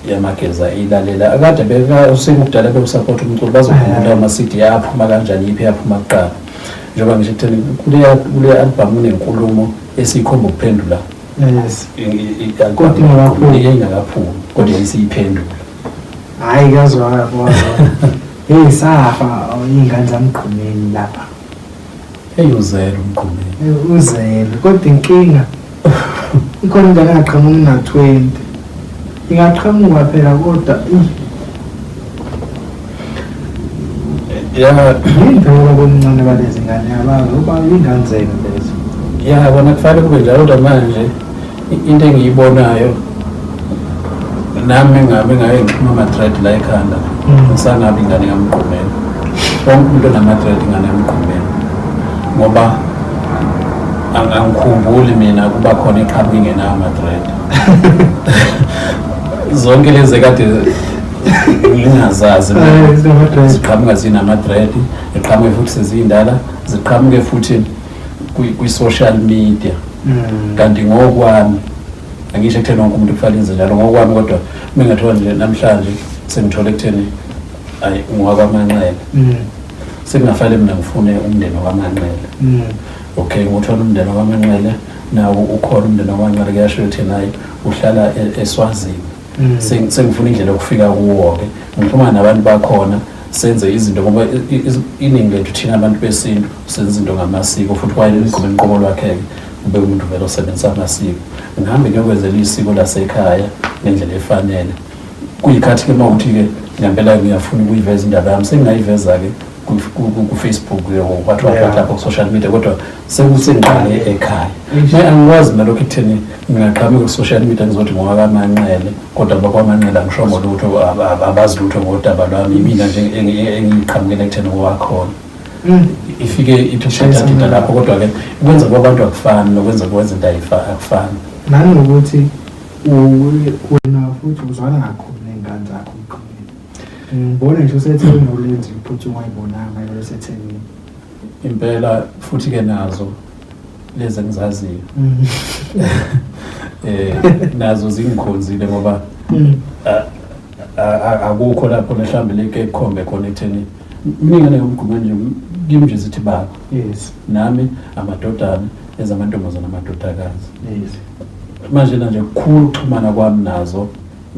S1: yamageza iyilalela, akade beka usekudala bewusupport umculo, bazokhumbula ama-CD aphuma kanjani, yiphi yaphuma kuqala. Njengoba ngisho ekutheni kuleya album kunenkulumo esiyikhomba ukuphendula.
S2: Kodwa ingakaphumi.
S1: Ingakaphumi, kodwa isiyiphendula.
S2: Hhayi, kuyazwakala kwazwakala. Hey, safa iy'ngane zamgqumeni lapha.
S1: Eyuzela umgqumeni.
S2: Uzele, kodwa inkinga ikhona ingane engaqhamuka ina-20, ingaqhamuka phela, kodwa eyi, yini phela bomncane balezi ngane, abazi uba iy'ngane zenu lezo.
S1: Ya, kona kufanele kube njalo, kodwa manje into engiyibonayo nami ngabe ngaye ngixhuma ama-dread la ekhanda, ngisangabi ingane kamgqumeni. Wonke umuntu onama-dread ingane yamgqumeni, ngoba angikhumbuli mina kuba khona iqhamuka ingenawo ama-dread. Zonke lezi ekade ngingazazi mina,
S2: Zinama-dread.
S1: Ziqhamuka zinama-dread, ziqhamuke futhi seziyindala, ziqhamuke futhi kwi-social media. Kanti ngokwami, angisho ekutheni wonke umuntu kufanele enze njalo, ngokwami kodwa uma ngingathola nje namhlanje sengithole ekutheni Ayi, ngowakwaManxele. Sekungafanele mina ngifune umndeni wakwaManxele. Okay, nguthola umndeni wakwaManxele, nawo ukhona umndeni wakwaManxele, kuyasho ukuthi naye uhlala eSwazini. Sengifuna indlela yokufika kuwo-ke, ngikhuluma nabantu bakhona, senze izinto ngoba iningi lethu thina abantu besintu senza izinto ngamasiko, futhi kwaye emgqomeni qobo lwakhe-ke ube umuntu vele osebenzisa amasiko. Ngihambe ngiyokwenzela isiko lasekhaya ngendlela efanele. Kuyikhathi-ke uma ukuthi-ke ngempela ngiyafuna ukuyiveza indaba yami, sengingayiveza-ke ku-Facebook what what what lapho ku-social media, kodwa sekusengiqale ekhaya. Manje angikwazi mina lokhu ekutheni ngingaqhamuka ku-social media ngizothi ngowakaManxele, kodwa bakwaManxele angishongo lutho, abazi lutho ngodaba lwami, imina nje engiqhamukela ekutheni ngowakhona. Ifike ithi ushadadida lapho, kodwa-ke ukwenza kwabantu akufani nokwenza kwezinto akufani.
S2: Nanokuthi wena futhi uzwana kakhulu ney'ngane zakho emgqomeni. Ngibona ngisho usetheni ulenzi iphuthu ungayibonanga yona usetheni.
S1: Impela futhi-ke nazo lezi engizaziyo nazo zingikhonzile ngoba akukho lapho mhlawumbe leke kukhombe khona ekutheni mina ngomgqumeni nje kimi nje zithi baba.
S2: Yes.
S1: Nami amadodana ezamantombazana amadodakazi.
S2: Yes.
S1: Manje nje kukhulu ukuxhumana kwami nazo,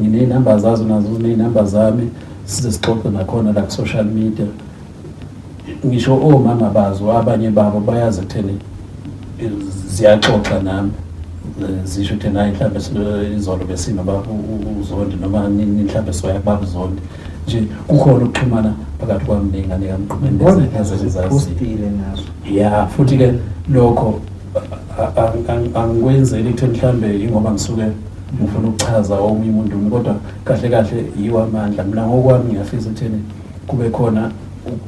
S1: nginey'namba zazo nazo ziney'namba zami, size sixoxe nakhona la ku-social media. Ngisho omama bazo abanye babo bayazi ekutheni ziyaxoxa nami, zisho ukuthi hayi mhlawumbe izolo besinobaba uZondi noma nini mhlawumbe soya kubaba uZondi. Nje kukhona ukuxhumana phakathi kwami ney'ngane kaMgqumeni
S2: Postile nazo.
S1: Ya, futhi-ke lokho angikwenzeli ekutheni mhlawumbe ingoba ngisuke ngifuna ukuchaza omunye umuntu, kodwa kahle kahle yiwo amandla. Mina ngokwami ngiyafisa ekutheni kube khona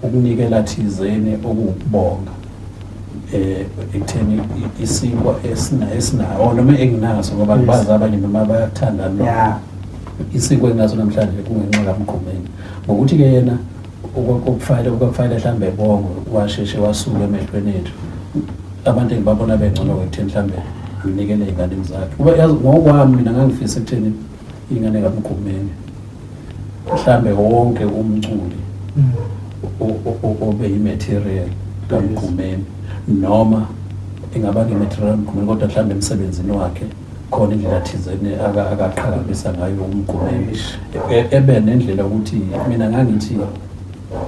S1: ukunikela thizeni okuwukubonga ekutheni isinkwa esinawo noma enginaso, ngoba ngibazi abanye noma bayakuthanda lokho. Isinkwa enginaso namhlanje kungenxa kaMgqumeni, ngokuthi-ke yena ukufayela mhlawumbe bongo washeshe wasuka emehlweni ethu. Abantu engibabona bengcono ekutheni mhlawumbe nginikele ey'nganeni zakhe. Kuba yazi ngokwami mina ngangifisa ekutheni ingane kaMgqumeni mhlambe wonke umculi obe yi-material kaMgqumeni, noma ingaba nge-material kaMgqumeni kodwa mhlambe emsebenzini wakhe khona indlela thizeni akaqhakambisa ngayo uMgqumeni, ebe nendlela ukuthi mina ngangithi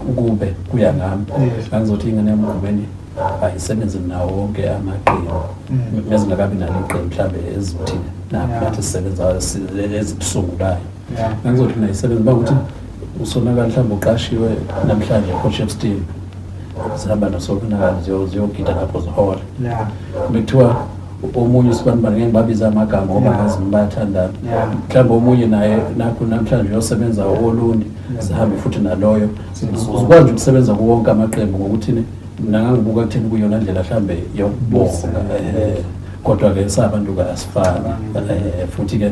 S1: ukube kuya ngami ngangizothi ingane yaMgqumeni ayisebenze nawo wonke amaqembu, mezingakabi nalo iqembu mhlambe ezizothina nathi sisebenza ezibusungulayo. Ngangizothi mina isebenza bakuthi usonakala mhlawumbe uqashiwe namhlanje ePort Shepstone, zihamba nosonakala ziyogida lapho zihola. Bekuthiwa omunye usibanibani, ngeke ngibabize amagama ngoba ngazi ngibayathandana, mhlawumbe omunye naye nakho namhlanje uyosebenza oLundi, zihambe futhi naloyo, zikwazi nje ukusebenza kuwonke amaqembu. Ngokuthini mina ngangibuka ekutheni kuyona ndlela mhlawumbe yokubonga, kodwa-ke sabantu-ke asifani, futhi-ke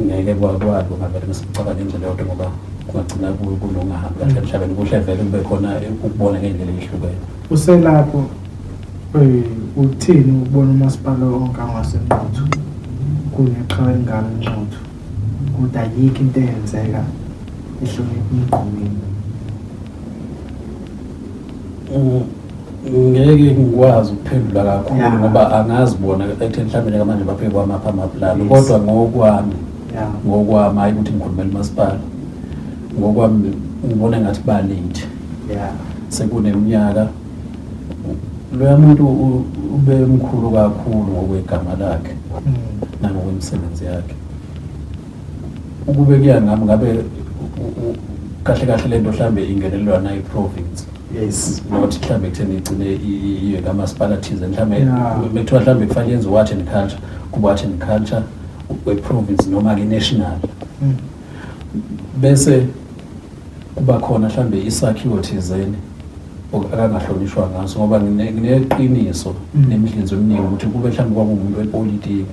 S1: ngeke kwabi ungavele mesicabanga indlela yodwa, ngoba kungagcina kunongahambi kahle emhlabeni. Kuhle vele kube khona ukubona ngey'ndlela ey'hlukene.
S2: Uselapho uthini ukubona umasipala wonke angaseNquthu kuneqhawe elingaka eNquthu, kodwa ayikho into eyenzeka ehlonipha uMgqumeni?
S1: Ngeke ngikwazi ukuphendula kakhulu ngoba angazi bona ekutheni mhlawumbe manje baphe kwamaphi amaplani, kodwa ngokwami ngokwami hayi ukuthi ngikhulumela umasipala, ngokwami ngibona ngathi ba-late. Sekuneminyaka loya muntu ube mkhulu kakhulu ngokwegama lakhe nangokwemisebenzi yakhe. Ukube kuya ngami ngabe kahle kahle lento mhlambe ingenelelwa nayi province.
S2: Yes.
S1: Not mhlambe ekutheni igcine iye kamasipala thize, mhlambe bekuthiwa mhlambe kufanele yenziwe art and culture, kuba art and culture we-province noma ke national. Bese kuba khona mhlambe isakhiwo thizeni akangahlonishwa ngaso, ngoba ngineqiniso nemidlinzo eminingi ukuthi kube mhlambe kwakuwumuntu wepolitiki,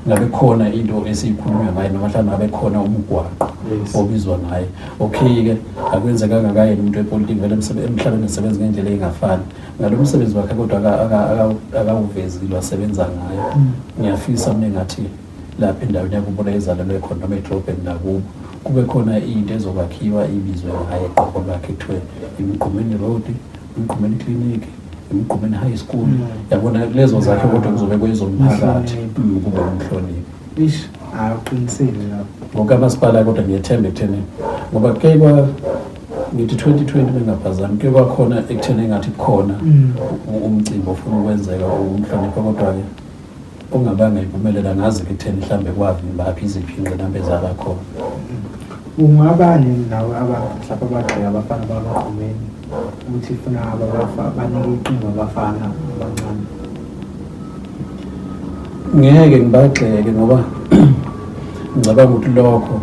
S1: ngabe khona into esiyikhulunywa ngayo, noma mhlawumbe ngabe khona umgwaqo obizwa ngaye. Okay-ke akwenzekanga kayena umuntu wepolitiki, vele emhlabeni esebenza ngendlela engafani ngalo msebenzi wakhe, kodwa akawuvezile wasebenza ngayo. Ngiyafisa mina ngathi lapha endaweni yakubo la ezalelwe khona noma edolobheni lakubo Kube khona into ezokwakhiwa ibizwe ngaye qobo lwakhe, kuthiwe iMgqumeni Road, iMgqumeni Clinic, iMgqumeni High School. Yabona lezo zakhe, kodwa kuzobe kwezomphakathi. Kube umhlonipho.
S2: Ish, hayi, uqinisile lapho.
S1: Ngokamasipala, kodwa ngiyethemba ekutheni, ngoba kuke kwa ngithi 2020 bengaphazami, kuke kwakhona ekutheni engathi kukhona umcimbi ofuna ukwenzeka ukumhlonipha, kodwa-ke ongabanga impumelelo. Angazi ekutheni mhlawumbe kwavimbaphi, iziphi ingqinamba ezabakhona.
S2: Ungabani nawe mhlawumbe abagxeka abafana bakaMgqumeni ukuthi funa banike iqembu abafana abancane?
S1: Ngeke ngibagxeke, ngoba ngicabanga ukuthi lokho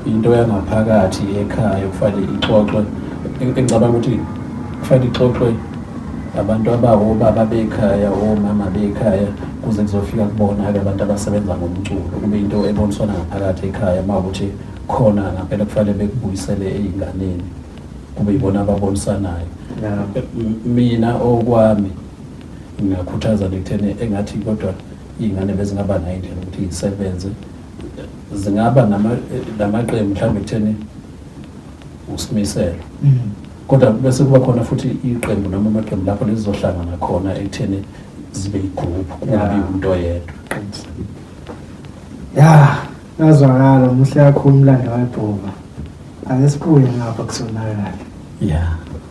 S1: into yangaphakathi ekhaya kufanele ixoxwe, engicabanga ukuthi kufanele ixoxwe abantu abawobaba bekhaya, omama bekhaya, kuze kuzofika kubona-ke abantu abasebenza ngomculo. Kube into eboniswana ngaphakathi ekhaya. Uma ukuthi khona ngampela kufanele bekubuyisele ey'nganeni, kube yibona ababonisanayo. Mina okwami ngingakhuthaza nekutheni engathi kodwa iy'ngane bezingaba nayo indlela ukuthi yisebenze, zingaba namaqembu mhlawumbe ekutheni usimiselo, kodwa bese kuba khona futhi iqembu noma amaqembu lapho lizohlangana khona ekutheni zibe i-group, kungabi umuntu oyedwa.
S2: Ya, yazwakala muhle kakhulu umlando webhova. Ake sibuye ngapha kusonakala.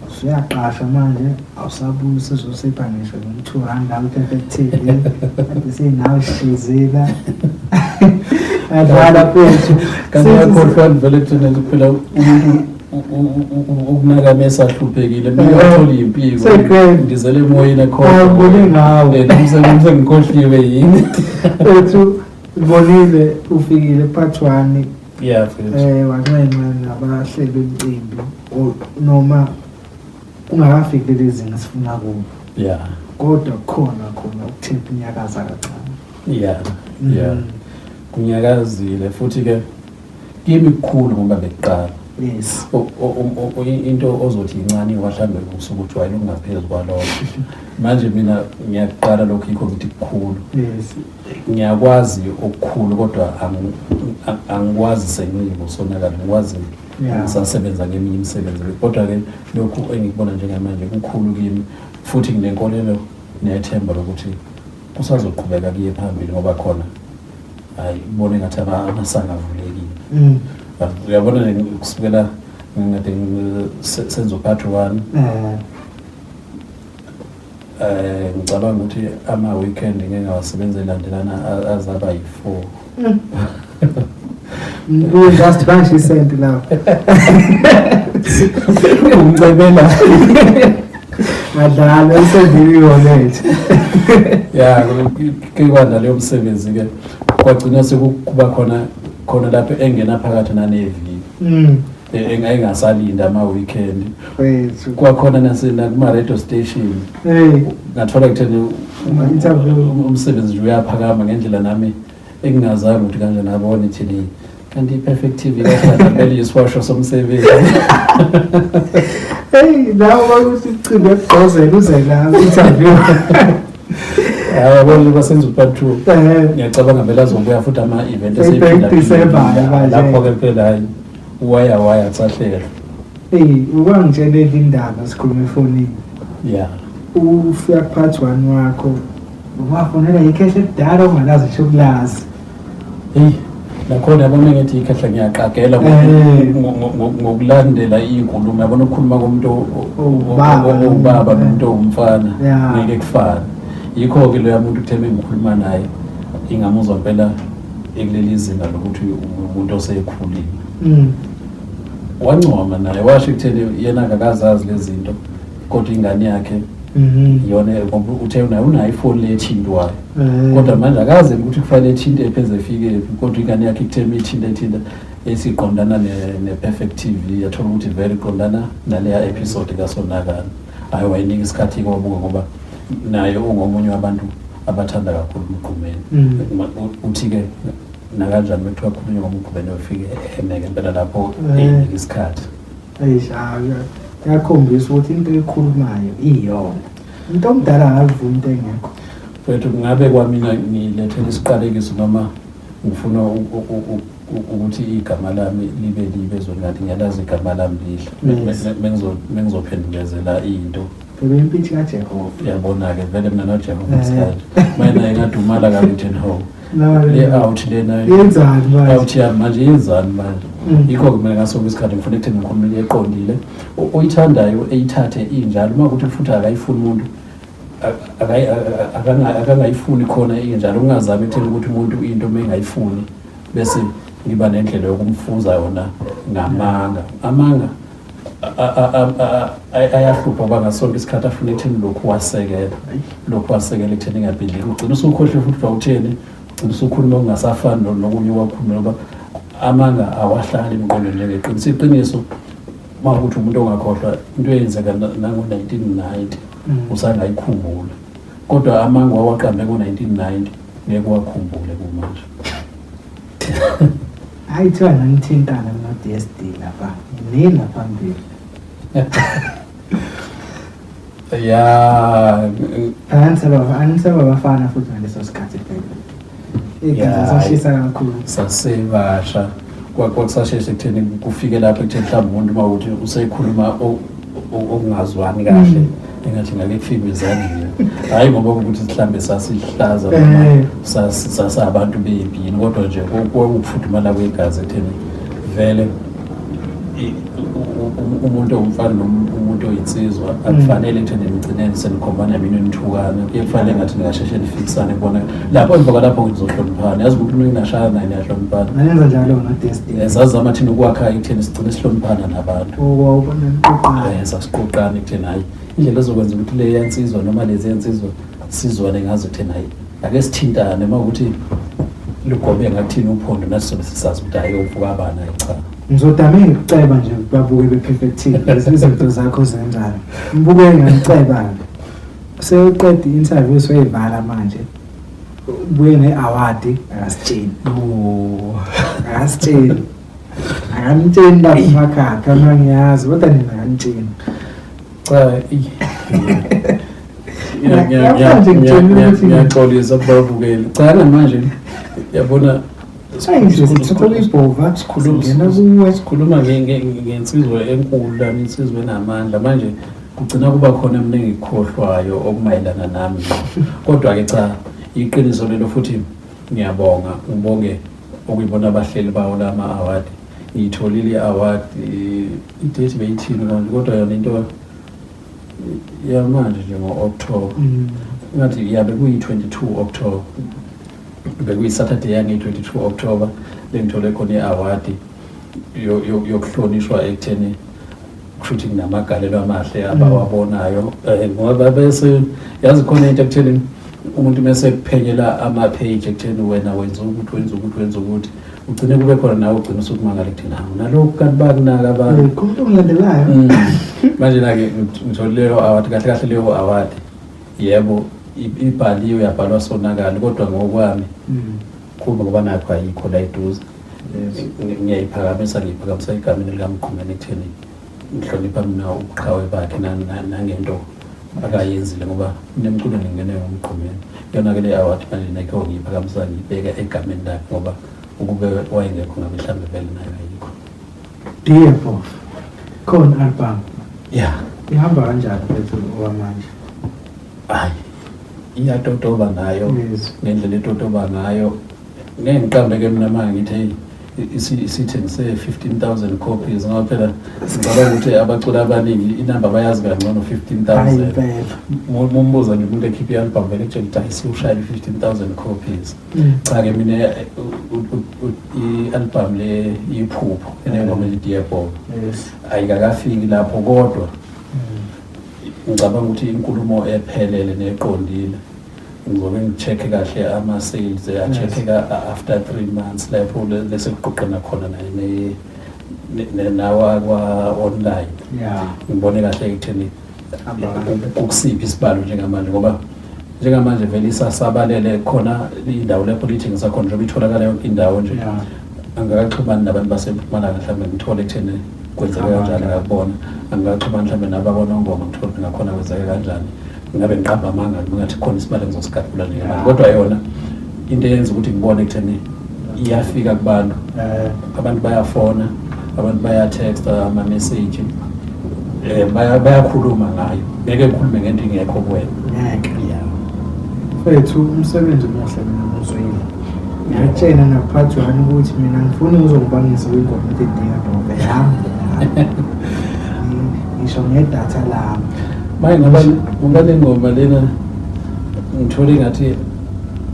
S2: Usuyaqasha manje, awusabuyi usuzosipha ngisho no-R2 ku-Perfect TV. Kade sinawe sishizila. Adlala fethu.
S1: Kanti uyakhohlwa vele ekutheni phela umuntu ukunaka mesahluphekile, meyothola impiko.
S2: Seqe.
S1: Ngizele emoyeni ekhohlwa.
S2: Awubone ngawe.
S1: Sengikhohliwe yini?
S2: Fethu, ubonile ufikile part 1.
S1: Yeah, mfethu.
S2: Wanxenxa nabahleli bemcimbi, noma kungakafiki leli zinga sifuna kulo, kodwa khona khona ukuthemba inyakaza kancane.
S1: Yeah, kunyakazile futhi ke kimi kukhulu, ngoba bekuqala. Into ozothi incane mhlawumbe usuke ujwayele okungaphezu kwalokho. Manje mina ngiyaqala lokhu, yikho ngithi kukhulu. Ngiyakwazi okukhulu, kodwa angikwazi sengiyibusonakala, ngikwazi ngisasebenza ngeminye imisebenzi. Kodwa-ke lokhu engikubona njengamanje kukhulu kimi, futhi nginenkolelo nethemba lokuthi kusazoqhubeka kuye phambili, ngoba khona hayi, kubona engathi amasango avulekile. Uyabona nje, kusukela ngade senza u-part one, ngicabanga ukuthi ama-weekend ngeke ngawasebenza elandelana azaba yi-4.
S2: Mbuye just manje isenti lapho.
S1: Umcebela.
S2: Ngadlala isenti iwallet.
S1: Ya, ke kwanda leyo msebenzi ke, kwagcina sekuba khona khona lapho engena phakathi naneviki, engasalinda ama-weekend.
S2: Wethu.
S1: Kwakhona nakuma-radio station.
S2: Hey.
S1: Ngathola kutheni
S2: Interview.
S1: Umsebenzi nje uyaphakama ngendlela nami engingazange ukuthi kanjani abone ithini, kanti i-Perfect TV kahlala vele isiwasho somsebenzi.
S2: Hey, nawe bakuthi ucimbi ekugqozela uze la interview.
S1: Hayi, yabona basenza u-part two. Ngiyacabanga vele azobuya futhi ama-event.
S2: Seyibheke December manje.
S1: Lapho-ke phela hayi, waya waya kusahlelwa.
S2: Hey, ukwangitshelela indaba sikhuluma efonini. Ufika part 1 wakho, wafonela ikhehla elidala ongalazi ngisho ukulazi.
S1: Hey, nakhona yabona ngithi ikhehla, ngiyaqagela ngokulandela iy'nkulumo. Yabona ukukhuluma komuntu
S2: Owubaba.
S1: Owubaba nomuntu owumfana ngeke kufane. Yikho-ke loya muntu kuthe mengikhuluma naye ingamuzwa mpela ekuleli zinga lokuthi umuntu osekhulile. Wancoma naye, washo ekutheni yena akakazazi lezi zinto, kodwa ingane yakhe iyona, ngoba uthe unayo unayo ifoni le ethintwayo, kodwa manje akazi ukuthi kufanele ethinte pheze efike phi, kodwa ingane yakhe ikuthe ithinta ithinta esiqondana ne-Perfect TV, yathola ukuthi vele iqondana naleya episode kaSonakala. Hhayi, wayinika isikhathi-ke wabuka, ngoba naye ungomunye wabantu abathanda kakhulu uMgqumeni. Uthi-ke nakanjani bekuthiwa khulunywa ngoMgqumeni, wefike emeke impela lapho eyinika isikhathi.
S2: Eish, kuyakhombisa ukuthi into ekhulumayo iyona. Umuntu omdala angavuma into engekho.
S1: Mfethu, kungabe kwamina ngilethela isiqalekiso noma ngifuna Ukuthi igama lami libe libe ezweni, kanti ngiyalazi igama lami lihle. Mengizophendukezela into.
S2: Phela impintshi kaJehova.
S1: Uyabona-ke vele mina noJehova isikhathi. Manje naye ngadumala kabi ukuthi ho. Le out lena.
S2: Yenzani manje?
S1: Out yami manje yenzani manje? Yikho-ke mina ngaso sonke isikhathi ngifuna ekutheni ngikhulume into eqondile. Oyithandayo eyithathe injalo, uma kuthi futhi akayifuni umuntu akangayifuni khona injalo, ungazami ekutheni ukuthi umuntu into uma engayifuni bese ngiba nendlela yokumfunza yona ngamanga. Amanga ayahlupha ngoba ngaso sonke isikhathi afuna ekutheni lokhu wasekela, lokhu wasekela ekutheni ingabhidliki. Ugcina usukhohlwe futhi uba utheni, ugcina usukhuluma okungasafani nokunye owakhuluma, ngoba amanga awahlali emqondweni njengeqiniso. Iqiniso uma ukuthi umuntu ongakhohlwa into eyenzeka nango-1990 usangayikhumbula, kodwa amanga wawaqambe ngo-1990 ngeke uwakhumbule kumanje.
S2: Hayi, kuthiwa nanithintana no-DSD lapha nina phambili.
S1: Ya.
S2: Aniseba abafana futhi ngaleso sikhathi phela. Igazi lisashisa kakhulu.
S1: Sasebasha, kwakusasheshe ekutheni kufike lapho ekutheni mhlawumbe umuntu uma ukuthi usekhuluma okungazwani kahle engathi ngake kufike ezandleni. Hhayi ngoba ukuthi mhlambe sasihlaza noma sasabantu bempini, kodwa nje kwakukufudumala kwegazi ekutheni vele umuntu owumfana noma umuntu oyinsizwa akufanele ekutheni nigcineni senikhombana minwe nithukana, kuye kufanele ngathi ningasheshe nifikisane kubona lapho emva kwalapho nizohloniphana. Yazi ukuthi umuntu ningashaya naye niyahloniphana.
S2: Nanenza njalo no-DSD?
S1: Sazama thina ukwakha ekutheni sigcine sihloniphana nabantu.
S2: Wawubona niqoqana.
S1: Sasiqoqana ekutheni hhayi indlela ezokwenza ukuthi le yansizwa noma lezi yansizwa sizwane ngazo ekutheni hhayi ake sithintane, uma ukuthi lugobe ngakuthini uphondo nathi sobe sisazi ukuthi hhayi uvuka abani, hhayi cha.
S2: Ngizodame ngikuceba nje babuke be-Perfect TV izinto zakho zenjani. Ngibuke ngiceba-ke. Sewuqeda i-interview soyivala manje. Ubuye ne-award akasitsheni. Akasitsheni. Akanitsheni lapha emakhaya, phela ngiyazi kodwa nina akanitsheni.
S1: Cha, ngiyaxolisa kubabukeli. Cha manje yabona sikhuluma ngensizwa enkulu lami, insizwa enamandla manje kugcina kuba khona mina engikukhohlwayo okumayelana nami. Kodwa-ke cha, iqiniso lelo futhi ngiyabonga, ngibonge okuyibona abahleli bawo lama award. Ngiyitholile i-award, i-date beyithini manje, kodwa yona into yamanje nje ngo-October. Ngathi yabe kuyi-22 October, bekuyi-Saturday yange-22 October lengithole khona i-award yokuhlonishwa ekutheni kushuthi nginamagalelo amahle abawabonayo, ngoba bese yazi khona into ekutheni umuntu mese kuphenyela ama-page ekutheni wena wenza ukuthi wenza ukuthi wenza ukuthi ugcine kube khona nawe ugcine usukumangala ekutheni hawu nalokhu kanti bakunaka abantu.
S2: Kumuntu ongilandelayo.
S1: Manje la-ke ngithole leyo award, kahle kahle leyo award yebo ibhaliwe yabhalwa sonakali, kodwa ngokwami kuba ngoba nakho ayikho la eduze, ngiyayiphakamisa, ngiyiphakamisa egameni likaMgqumeni ekutheni ngihlonipha mina ubuqhawe bakhe nangento akayenzile, ngoba mina emculweni ngingene ngoMgqumeni. Yona-ke le award manje nakho ngiyiphakamisa ngiyibeka egameni lakhe, ngoba ukube wayengekho ngabe mhlawumbe vele nayo ayikho.
S2: Dear Bof, khona album.
S1: Ya.
S2: Ihamba kanjani mfethu okwamanje?
S1: Hayi, iyatotoba ngayo ngendlela etotoba ngayo. Ngeke ngiqambe-ke mina uma ngithi hey isithengise 15,000 copies, ngoba phela ngicabanga ukuthi abaculi abaningi inamba bayazi kangcono 15,000. Mumbuza nje umuntu ekhipha i-album vele kutshela ukuthi hayi siwushayele 15,000 copies. Cha-ke mina i-album le iphupho enengoma ethi Dear Boy ayikakafiki lapho, kodwa ngicabanga ukuthi inkulumo ephelele neqondile ngizobe ngi-check-e kahle ama-sales a-check-eka after 3 months lapho lese kuqoqana khona nawa kwa-online, ngibone kahle ekutheni kukusiphi isibalo njengamanje, ngoba njengamanje vele isasabalele khona indawo lapho lithengisa khona, njengoba itholakala yonke indawo nje. Angikaxhumani nabantu basempumalanga, mhlawumbe ngithole ekutheni kwenzeke kanjani ngakubona. Angikaxhumani mhlawumbe nabakwanongoma, ngithole ngakhona kwenzeke kanjani. Ngabe ngiqamba amanga ngathi khona isibalo engizosikalkula njengamanje, kodwa yona into eyenza ukuthi ngibone ekutheni Iyafika kubantu. Abantu bayafona, abantu baya-texta ama-message, bayakhuluma ngayo. Ngeke ukhulume ngento ingekho kuwena.
S2: Ngeke.
S1: Yeah.
S2: Mfethu, umsebenzi omuhle, mina ngizwile. Ngiyakutshena na-part one ukuthi mina ngifuna uzongibangisa kwingoma into edinga bove yami lena. Ngisho ngedatha lami.
S1: Manje ngoba le ngoma lena ngithole ngathi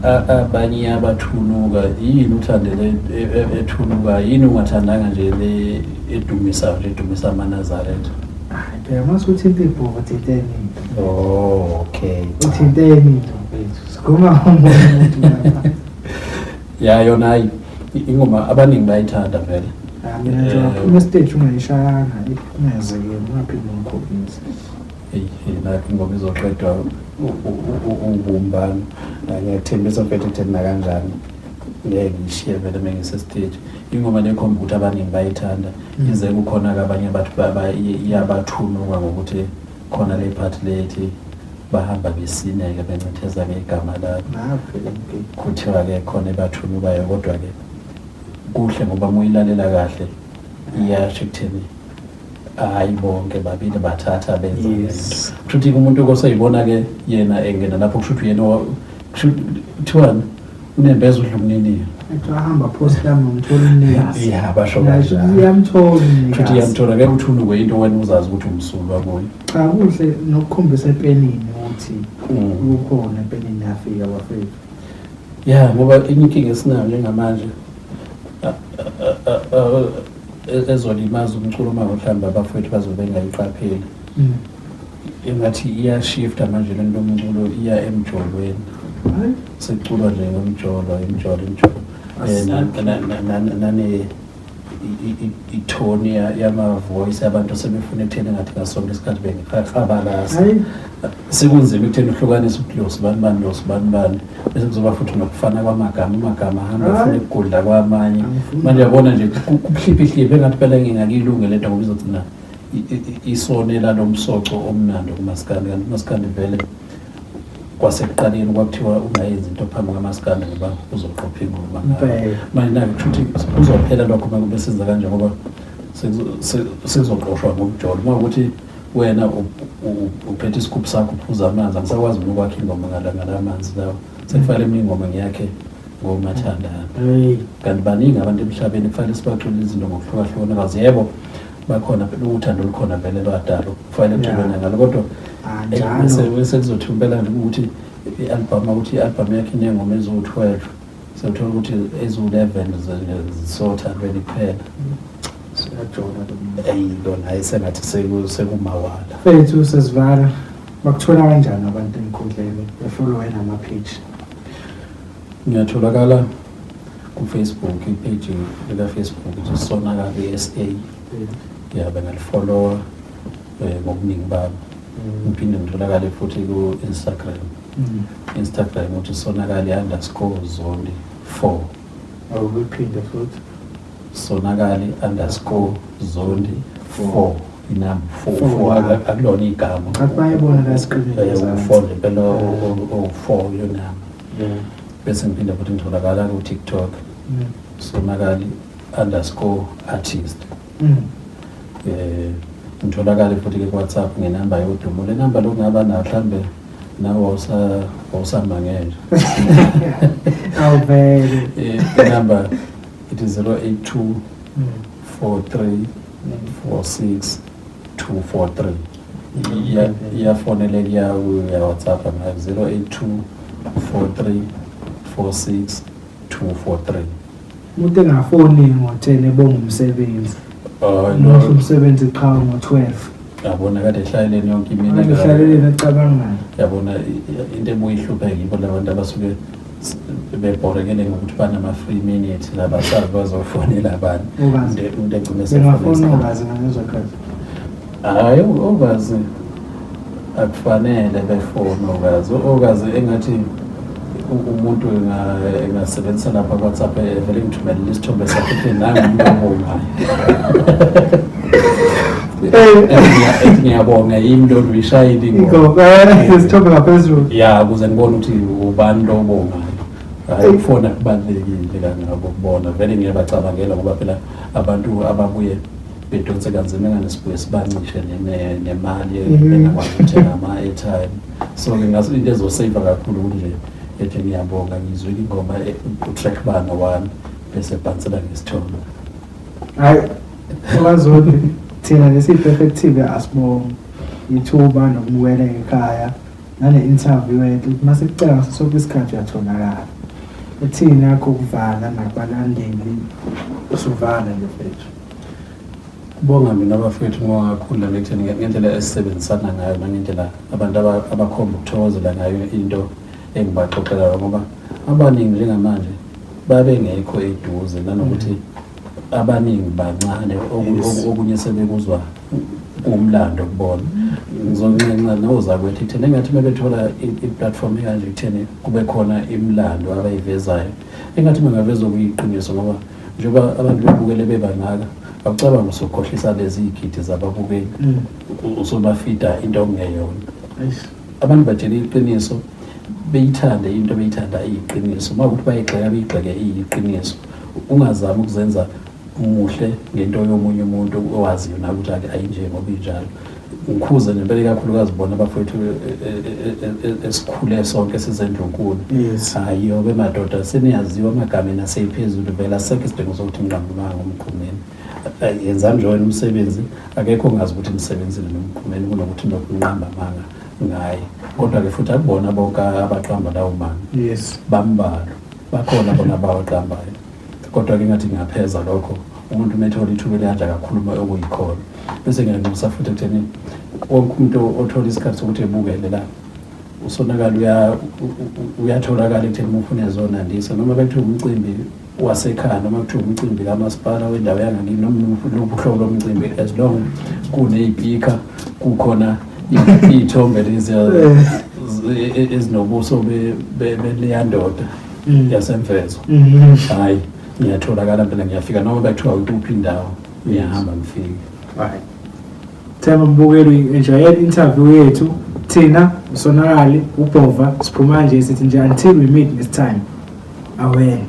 S1: abanye abathunuka, yini uthande le ethunuka? Yini ungathandanga nje le edumisa nje, edumisa amaNazaretha?
S2: Hayi phela, mase uthinta ibhova, uthinta enye into.
S1: Oh, okay.
S2: Uthinta enye into, mfethu. Sikhuluma ngomunye umuntu lapha.
S1: Ya, yona hayi, ingoma abaningi bayithanda vele.
S2: Ah, mina nje waphuma e-stage ungayishayanga, ungazekeli, ungaphinde ungikhombise.
S1: Eyi, nakho ingoma izoqedwa ubumbano. Ngiyakuthembisa mfethu ekutheni nakanjani ngeke ngishiye vele uma ngise-stage. Ingoma lekhomba ukuthi abaningi bayithanda. Ize kukhona-ke abanye abathi iyabathunuka ngokuthi khona le part lethi bahamba besineke bencitheza ngegama labo.
S2: Naphela inkinga.
S1: Kuthiwa-ke khona ebathunukayo, kodwa-ke kuhle ngoba uma uyilalela kahle iyasho ekutheni hayi, bonke babili bathatha benza lento. Kusho ukuthi umuntu koseyibona-ke yena engena lapho, kusho ukuthi yena kusho kuthiwani, unembeza udla umniniyo.
S2: Ethi ahamba post lami ngomthola umnikazi.
S1: Ya, basho kanjalo.
S2: Iyamthola
S1: Kusho ukuthi
S2: umnikazi.
S1: iyamthola, ngeke uthunukwe into wena uzazi ukuthi umsulwa kuyo.
S2: Cha, kuhle nokukhombisa epenini ukuthi ukhona epenini, yafika bafethu.
S1: Ya, ngoba enye inkinga esinayo njengamanje ezolimaza umculo uma mhlawumbe abafowethu bazobe bengayiqapheli, engathi iyashifta manje lento yomculo, iya emjolweni.
S2: Hayi.
S1: Sekuculwa nje ngomjolo, imjolo, imjolo. Nane i-tone yama-voice abantu sebefuna ekutheni ngathi ngasonke isikhathi bengikrabalasa.
S2: Hayi.
S1: Sekunzima ekutheni uhlukanise ukuthi lo sibani bani, lo sibani bani, bese kuzoba futhi nokufana kwamagama, amagama ahamba
S2: Hayi.
S1: afuna ukugudla kwamanye.
S2: Angifuni.
S1: Manje yabona nje kubuhliphihliphi, engathi phela ngingakilunge lento ngoba izogcina isonela lo msoco omnandi kumaskandi. Kanti umaskandi vele kwasekuqaleni kwakuthiwa ungayenzi into phambi kwamaskandi ngoba uzoqopha ingoma ngayo.
S2: Impela.
S1: Manje naku kusho ukuthi kuzophela lokho uma kube senza kanje, ngoba sekuzoqoshwa ngomjolo. Uma ukuthi wena uphethe isigubhu sakho uphuza amanzi, angisakwazi mina ukwakha ingoma ngala manzi lawo, sekufanele mina ingoma ngiyakhe ngomathandana.
S2: Hey.
S1: Kanti baningi abantu emhlabeni, kufanele sibacule izinto ngokuhlukahlukana kwazo. Yebo, bakhona phela, uthando lukhona vele lwadalo, kufanele kuculwe nangalo, kodwa
S2: Ah, njalo.
S1: bese kuzothi impela nje ukuthi i-album, ukuthi i-album yakhe iney'ngoma eziwu-12, sewuthola ukuthi eziwu-11 zisothandweni kuphela.
S2: Siyajola lo muntu.
S1: Eyi, lona hayi, sengathi sekumawala.
S2: Mfethu, sesivala. Bakuthola kanjani abantu enkundleni, befollowe nama-page?
S1: Ngiyatholakala ku-Facebook, i-page lika-Facebook nje, Sonakali SA. Ya, bengalifollowa ngobuningi babo. Ngiphinde ngitholakale futhi ku-Instagram. Instagram uthi Sonakali_Zondi4.
S2: Awukuphinde futhi.
S1: Sonakali_Zondi4, inamba four.
S2: Four,
S1: four.
S2: Yeah.
S1: Akulona igama.
S2: Ngathi bayibona la screen.
S1: U-four nje impela, owu-four yonamba. Bese ngiphinde futhi ngitholakala ku-TikTok, Sonakali_artist. Ngitholakale futhi ke ku-WhatsApp ngenamba yodumo, le namba lokungaba nayo mhlambe nawe wawusamangele.
S2: Awuvele.
S1: Inamba it is 082 43 46 243. Iyafoneleka, iya WhatsApp ngayo, 082 43 46 243.
S2: Umuntu engafoni ngo-10 ebonga umsebenzi.
S1: Oh,
S2: Muhle umsebenzi qha ngo-12.
S1: Yabona, kade ehlaleleni yonke imini.
S2: Ehlaleleni ecabangayo.
S1: Yabona, into ebuye ihlupheke yibo labantu abasuke bebhorekele ngokuthi banama-free minute, labasazi bazofonela bani.
S2: Ukazi.
S1: Umuntu egcine
S2: Bengafoni
S1: esefonela.
S2: ungazi ngalezo khathi.
S1: Hhayi, okazi akufanele befone okazi. Okazi engathi umuntu engasebenzisa lapha ku-WhatsApp, evele ngithumelele isithombe sakhe, ethi nangu umuntu obongayo. Ethi ngiyabonga, yimi lolu uyishayile ingoma.
S2: Ingoma, isithombe ngaphezulu.
S1: Ya, ukuze ngibone ukuthi ubani lo obongayo. Hayi, ukufona kubalulekile kangako kubona. Vele ngiyabacabangela ngoba phela abantu ababuye bedonse kanzima engane sibuye sibancishe nemali bengakwazi ukuthenga ama-airtime. So-ke ngaso into ezoseyiva kakhulu kunje ethi ngiyabonga ngizwile ingoma u-track bani wami bese bhansela ngesithombe.
S2: Hayi, uMaZondi, thina lesiyi-Perfect TV asibonge ithuba nokubukela ekhaya nale-interview enhle ukuthi uma sikucela ngaso sonke isikhathi uyatholakala. Uthini yakho ukuvala nakubalandeli usuvala nje mfethu?
S1: Kubonga mina bafethu, ngibonga kakhulu nami ekutheni ngendlela esisebenzisana ngayo nangendlela abantu abakhomba ukuthokozela ngayo into engibaxoxelayo, ngoba abaningi njengamanje babengekho eduze nanokuthi abaningi bancane, okunye sebekuzwa umlando kubona. Ngizonxenxa nozakwethu ekutheni engathi uma bethola i-platform ekanje ekutheni kube khona imilando abayivezayo, engathi bengaveza okuyiqiniso, ngoba njengoba abantu bebukele bebangaka, akucabangi usukhohlisa lezi iy'gidi zababukeli, usubafida into okungeyona. Abantu batshele iqiniso, beyithande into beyithanda iyiqiniso. Uma ukuthi bayigxeka, beyigxeke iyiqiniso. Ungazami ukuzenza muhle ngento yomunye umuntu owaziyo nawe ukuthi ayinje ngoba injalo. Ngikhuze nempela ikakhulukazi bona abafowethu esikhule sonke sizendlunkulu. Hayi yobe madoda, seniyaziwa amagama enaseyiphezulu vele, asekho isidingo sokuthi ngiqambe ngomgqumeni. Yenzani nje wena umsebenzi, akekho ongazi ukuthi nisebenzile nomgqumeni kunokuthi nokunqamba amanga ngaye. Kodwa-ke futhi akubona bonke abaqamba lawo manga. Bambalwa, bakhona bona abawaqambayo. Kodwa-ke ngathi ngingapheza lokho, umuntu uma ethola ithuba elikanje akakhuluma okuyikhona. Bese ngiyanxusa futhi ekutheni wonke umuntu othola isikhathi sokuthi ebukele la usonakala uyatholakala ekutheni uma ufuna ezonandisa, noma bekuthiwa umcimbi wasekhaya noma kuthiwa umcimbi kamasipala wendawo yangakini noma uhlobo lomcimbi, as long kuney'pikha kukhona iy'thombe lezi ezinobuso beleya ndoda yasemvezo, hhayi ngiyatholakala phela, ngiyafika noma bekuthiwa ikuphi indawo, ngiyahamba ngifike.
S2: Right. Themba mbukeli, enjoy interview yethu. Thina usonakali ubhova siphuma nje sithi nje until we meet next time. Amen.